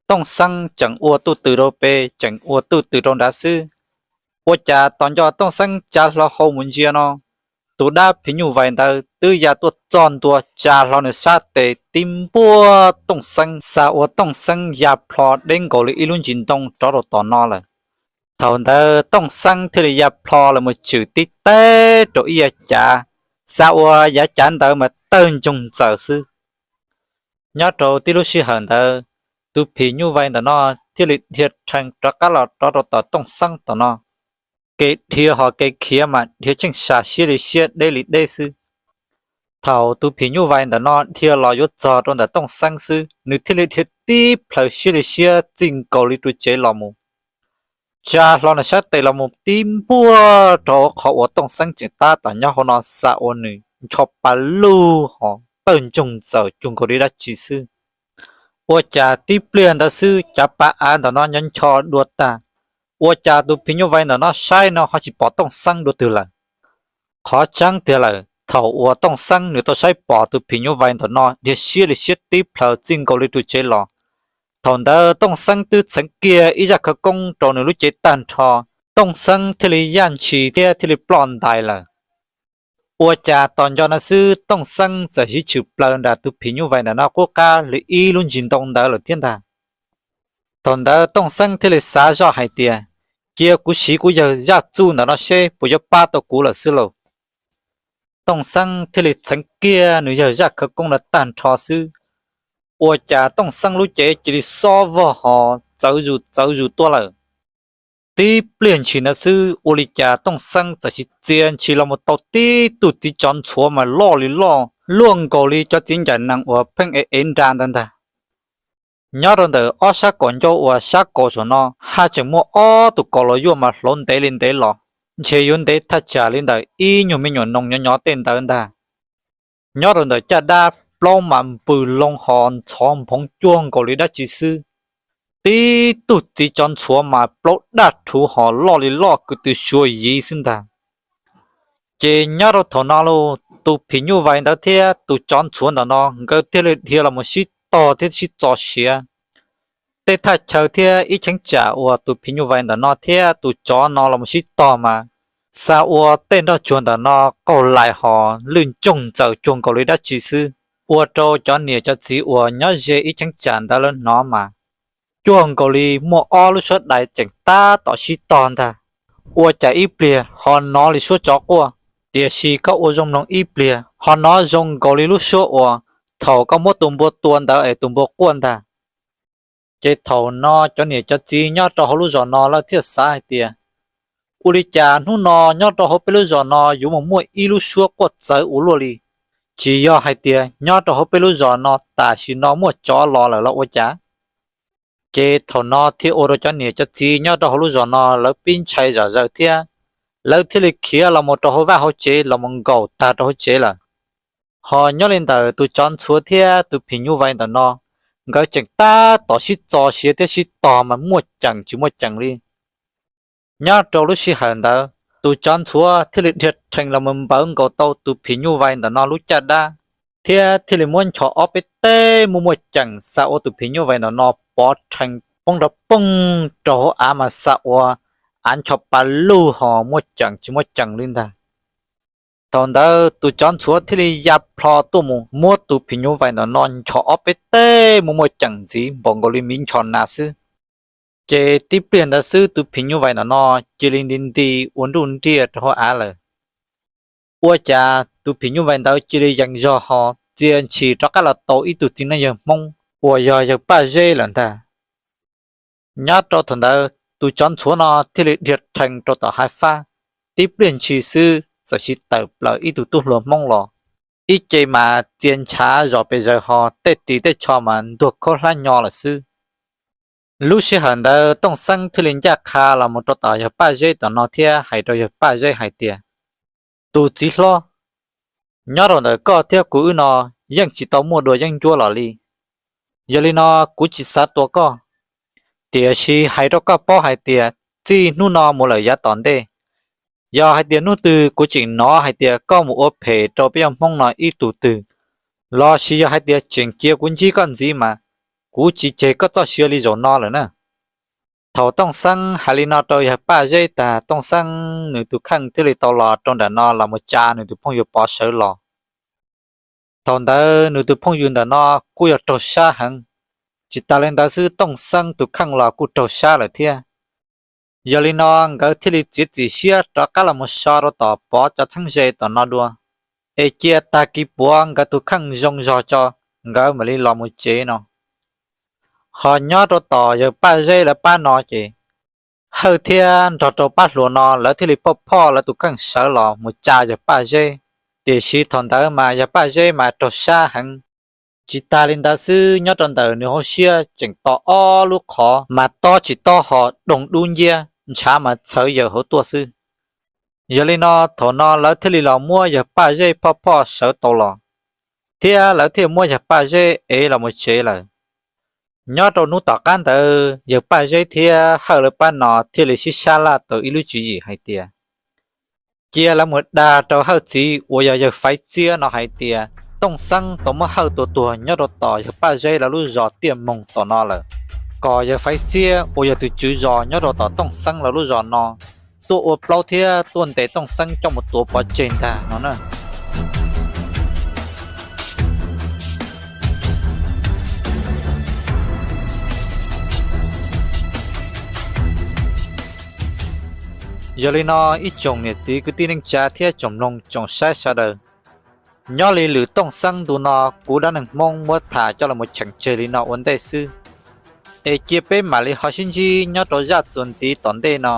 Tooj Xeeb tseem ua tuj tws rau pem tseem ua tuj tws rau nrad xwb. Ua cas tos nco Tooj Xeeb tsa hlo hau mus ntsia no, tus dab phim nyuj vais ntawd twb ya tuaj txog ntua tsa hlo nws sab tes tib npuaj Tooj Xeeb, xa ua Tooj Xeeb ya plho deb nkaus li ib lub ntsis ntoo rov rau tom no lawm. Thaum ntawd Tooj Xeeb thiaj li ya plho los mus tswm tib teb rau ib yav cav, xa ua yav cav ntawd mas tawg ntsoog ntxaws xwb. Nyob rau tib lub sij hawm ntawd, tus phim nyuj vais ntawm no thiaj li dhia rhees rov qab los rov rau tom Tooj Xeeb tom no. Kev dhia ho kev khiav mas dhia tsheej sa siab li siab deb li deb xwb. Thaum tus phim nyuj vais ntawm no dhia los yuav txog rau ntawm Tooj Xeeb xwb, nws thiaj li dhia tib plhaws siab li siab txij nkaus li ru tsev los mus, tsa hlo nws sab tes los mus tib npuaj rau qhov uas Tooj Xeeb tseem tab tom nyob hauv no xa ua nws ncho pa lug ho tawg ntsoog ntxaws cuag nkaus li dab tsi xwb. Ua cas tib pliag ntawd xwb cov pa av ntawm no nyob ncho dua tag, ua cas tus phim nyuj vais ntawm no saib no ho tsis pom Tooj Xeeb dua twg lawm. Qhov tseeb tiag lawm, thaum uas Tooj Xeeb nws tau saib pom tus phim nyuj vais ntawm no dhia siab li siab tib plhaws txij nkaus li ru tsev los, thaum ntawd Tooj Xeeb twb txheev kiag ib zaj khawv koob rau nws lub cev tag nrho, Tooj Xeeb thiaj li yaj ntshis thiab thiaj li ploj ntais lawm. Ua cas tos nco no xwb Tooj Xeeb txawm siv tshwm plaws nram tus phim nyuj vais ntawm no qub qab li ib lub ntsis ntoo ntawd lawm thiab ntag. Thaum ntawd Tooj Xeeb thiaj li xav zoj hais tias, cia kuv siv kuv yawg zaj txuj ntawm no seb puas yuav pab tau kuv lawm xwb lauj. Tooj Xeeb thiaj li txheev kiag nws yawg zaj khawv koob ntawd tag nrho xwb, ua cas Tooj Xeeb lub cev cia li xob vog ho txawv zus txawv zus tuaj lawm. Tib pliag ntshis ntawd xwb ua li cas Tooj Xeeb txawm siv txia ntshis los mus tau tib tug txiv tsov ntxhuav mas loj li loj luaj nkaus li cov txiv ncaim nees uas pheej ev ev nra ntawd ntag. Nyob rau ntawm ob sab kaum ncauj uas sab kaum saum no haj tseem muaj ob tug kaus los yuaj mas hlauv ntev li ntev los, ntshe yuav ntev thaj tsam li ntawm ib nyuag me nyuam noog nyob nyob tej ntawd ntag. Nyob rau ntawm caj dab plaub mas npws loo ho ntxhov nphoov cuag nkaus li dab tsi xwb. Tib tug txiv tsov ntxhuav mas plaub daj rhuv ho loj li loj kwv tw suav yiv xwb ntag. Ces nyob rau thaum no los tus phim nyuj vais ntawd thiab tus tsov ntxhuav ntawm no nkawd thiaj li dhia los mus sib tog thiab sib txo siav. Tej thaj chaw thiab ib cheeb tsam uas tus phim nyuj vais ntawm no thiab tus tsov no los mus sib tog mas xa ua tej nroj tsuag ntawm no qaug lais ho lwj ntsoog ntxaws cuag nkaus li dab tsi xwb, ua rau cov niam cov txiv uas nyob ze ib cheeb tsam ntawd lawv hnov mas cuag nkaus li muaj ob lub suab dais tseem tab tom sib tog ntag. Ua cas ib pliag ho hnov li suab tsov quaj, tiam sis koj ua zoo mloog ib pliag ho hnov zoo nkaus li lub suab uas thaum koj muab tus npua tua ntawd es tus npua quaj ntag. Ces thaum no cov niam cov txiv nyob rau hauv lub zos no lawv thiaj xav hais tias, ua li cas hnub no nyob rau hauv peb lub zos no yuav mus muaj ib lub suab quaj txawv ua luaj li? Tsis yog hais tias nyob rau hauv peb lub zos no tam sim no muaj tsov los lawm los ua cas? Ces thaum no thiaj ua rau cov niam cov txiv nyob rau hauv lub zos no lawv pib ntshai zom zaws thiab, lawv thiaj li khiav los mus rau hauv vaj hauv tsev los mus nkaum tag rau hauv tsev lawm. Ho nyob li ntawm tus tsov ntxhuav thiab tus phim nyuj vais ntawm no, nkawd tseem tab tom sib txo siav thiab sib tog mas muaj ceem tsis muaj ceem li. Nyob rau lub sij hawm ntawd tus tsov ntxhuav thiaj li dhia rhees los mus npawv nkaus tau tus phim nyuj vais ntawm no lub caj dab, thiab thiaj li muab nchos ob peb teg muaj muaj ceem xa ua tus phim nyuj vais ntawm no pov rhees poob nrov poog rau hauv av mas xa ua av nchos pa lug ho muaj ceem tsis muaj ceem li ntag. Thaum ntawd tus tsov ntxhuav thiaj li ya plho tuaj mus muab tus phim nyuj vais ntawm no nchos ob peb teg muaj muaj ceem ntxiv npaum nkaus li miv nchos nas xwb. Ces tib pliag ntawd xwb tus phim nyuj vais ntawm no cia li nti nti ua nruj nriaj rau hauv av lawm. Ua cas tus phim nyuj vais ntawd cia li yees zog ho txia ntshis rov qab los tau ib tug txiv neej yawg Hmoob uas yog yawg Paj Zeb lawm ntag. Nyob rau thaum ntawd tus tsov ntxhuav no thiaj li dhia rhees rau tom hav fab, tib pliag ntshis xwb txawm siv tawm plaws ib tug tub hluas Hmoob los. ib ce mas txia ntshav zom pes zaws ho tej ris tej tsho mas ntuag khaub hlab nyo lawm xwb. Lub sij hawm ntawd Tooj Xeeb thiaj li ncaj qha los mus rau tom yawg Paj Zeb tom no thiab hais rau yawg Paj Zeb hais tias, tus txiv hlob, nyob rau ntawm koj thiab kuv wb no yeej tsis tau muaj dua yeeb ncuab los li. Yog li no kuv tsis xav tua koj, tiam sis hais rau koj paub hais tias txij hnub no mus lawm yav tom ntej, yog hais tias hnub twg kuv tseem hnov hais tias koj mus ua phem rau peb yog Hmoob no ib tug twg, los sis yog hais tias tseem cia kuv ntsib koj ntxiv mas kuv tsis tseg koj txoj sia li zaum no lawm na. Thaum Tooj Xeeb hais li no rau yawg Paj Zeb tag, Tooj Xeeb nws tus kheej thiaj li tau los rau nram no los mus tsa nws tus phooj ywg Pov sawv los. Thaum ntawd nws tus phooj ywg ntawm no kuj yog raug sab heev, tsis tas li ntawd xwb Tooj Xeeb tus kheej los kuj raug sab lawm thiab. Yog li no nkawd thiaj li txiav txim siab rov qab los mus so rau tom Pov cov txheeb ze tom no dua, es cia tag kis puav nkawd tus kheej zoo zog tso, nkawd mam li los mus tsev no. Ho nyob rau tom yawg Paj Zeb lawv pab no ces Hawj thiab nrog rau pab hluas no lawv thiaj li phoj phoj lawv tus kheej sawv los mus tsa yawg Paj Zeb. Tiam sis thaum ntawd mas yawg Paj Zeb mas raug sab heev, tsis tas li ntawd xwb nyob rau ntawm nws hauv siab tseem to ob lub qhov mas tob tsis tob ho doog dub nciab ntshav mas txhawv yaws hauv tuaj xwb. Yog li no thaum no lawv thiaj li los muab yawg Paj Zeb phoj phoj sawv tau los, thiab lawv thiaj muab yawg Paj Zeb ev los mus tsev lawm. Nyob rau hnub tom qab ntawd yawg Paj Zeb thiab Hawj lawv pab no thiaj li sib sab laj tau ib lub tswv yim hais tias cia lawv mus dag rau Hawj txiv uas yog yawg Faiv Txiab no hais tias Tooj Xeeb tau muab Hawj tua tuag nyob rau tom yawg Paj Zeb lawv lub zos Tiaj Moog tom no lawm, kom yawg Faiv Txiab uas yog tus tswv zos nyob rau tom Tooj Xeeb lawv lub zos no tuaj ua plaub thiab tuaj ntes Tooj Xeeb coj mus tuav pov tseg ntag no na. Yog li no ib tsoom niam txiv kwv tij neej tsa thiab tsoom mloog tsoom saib sawv daws, nyob li lwm Tooj Xeeb ntu no kuv dab neeg Hmoob muab tham coj los mus cheem tseg li no ua ntej xwb, es cia peb mam li ho sib ntsib nyob rau zaj txuas ntxiv tom ntej no.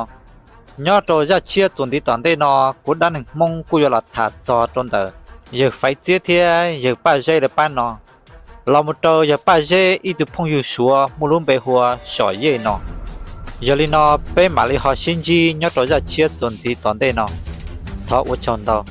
Nyob rau zaj tshiab txuas ntxiv tom ntej no kuv dab neeg Hmoob kuj yuav los tham txog rau ntawm yawg Faiv Txiab thiab yawg Paj Zeb lawv pab no, los mus rau yawg Paj Zeb ib tug phooj ywg Suav muaj lub npe hu ua Xom Yej no. Yog li no peb mam li ho sib ntsib nyob rau zaj tshiab txuas ntxiv tom ntej no. Thov ua tsaug ntau.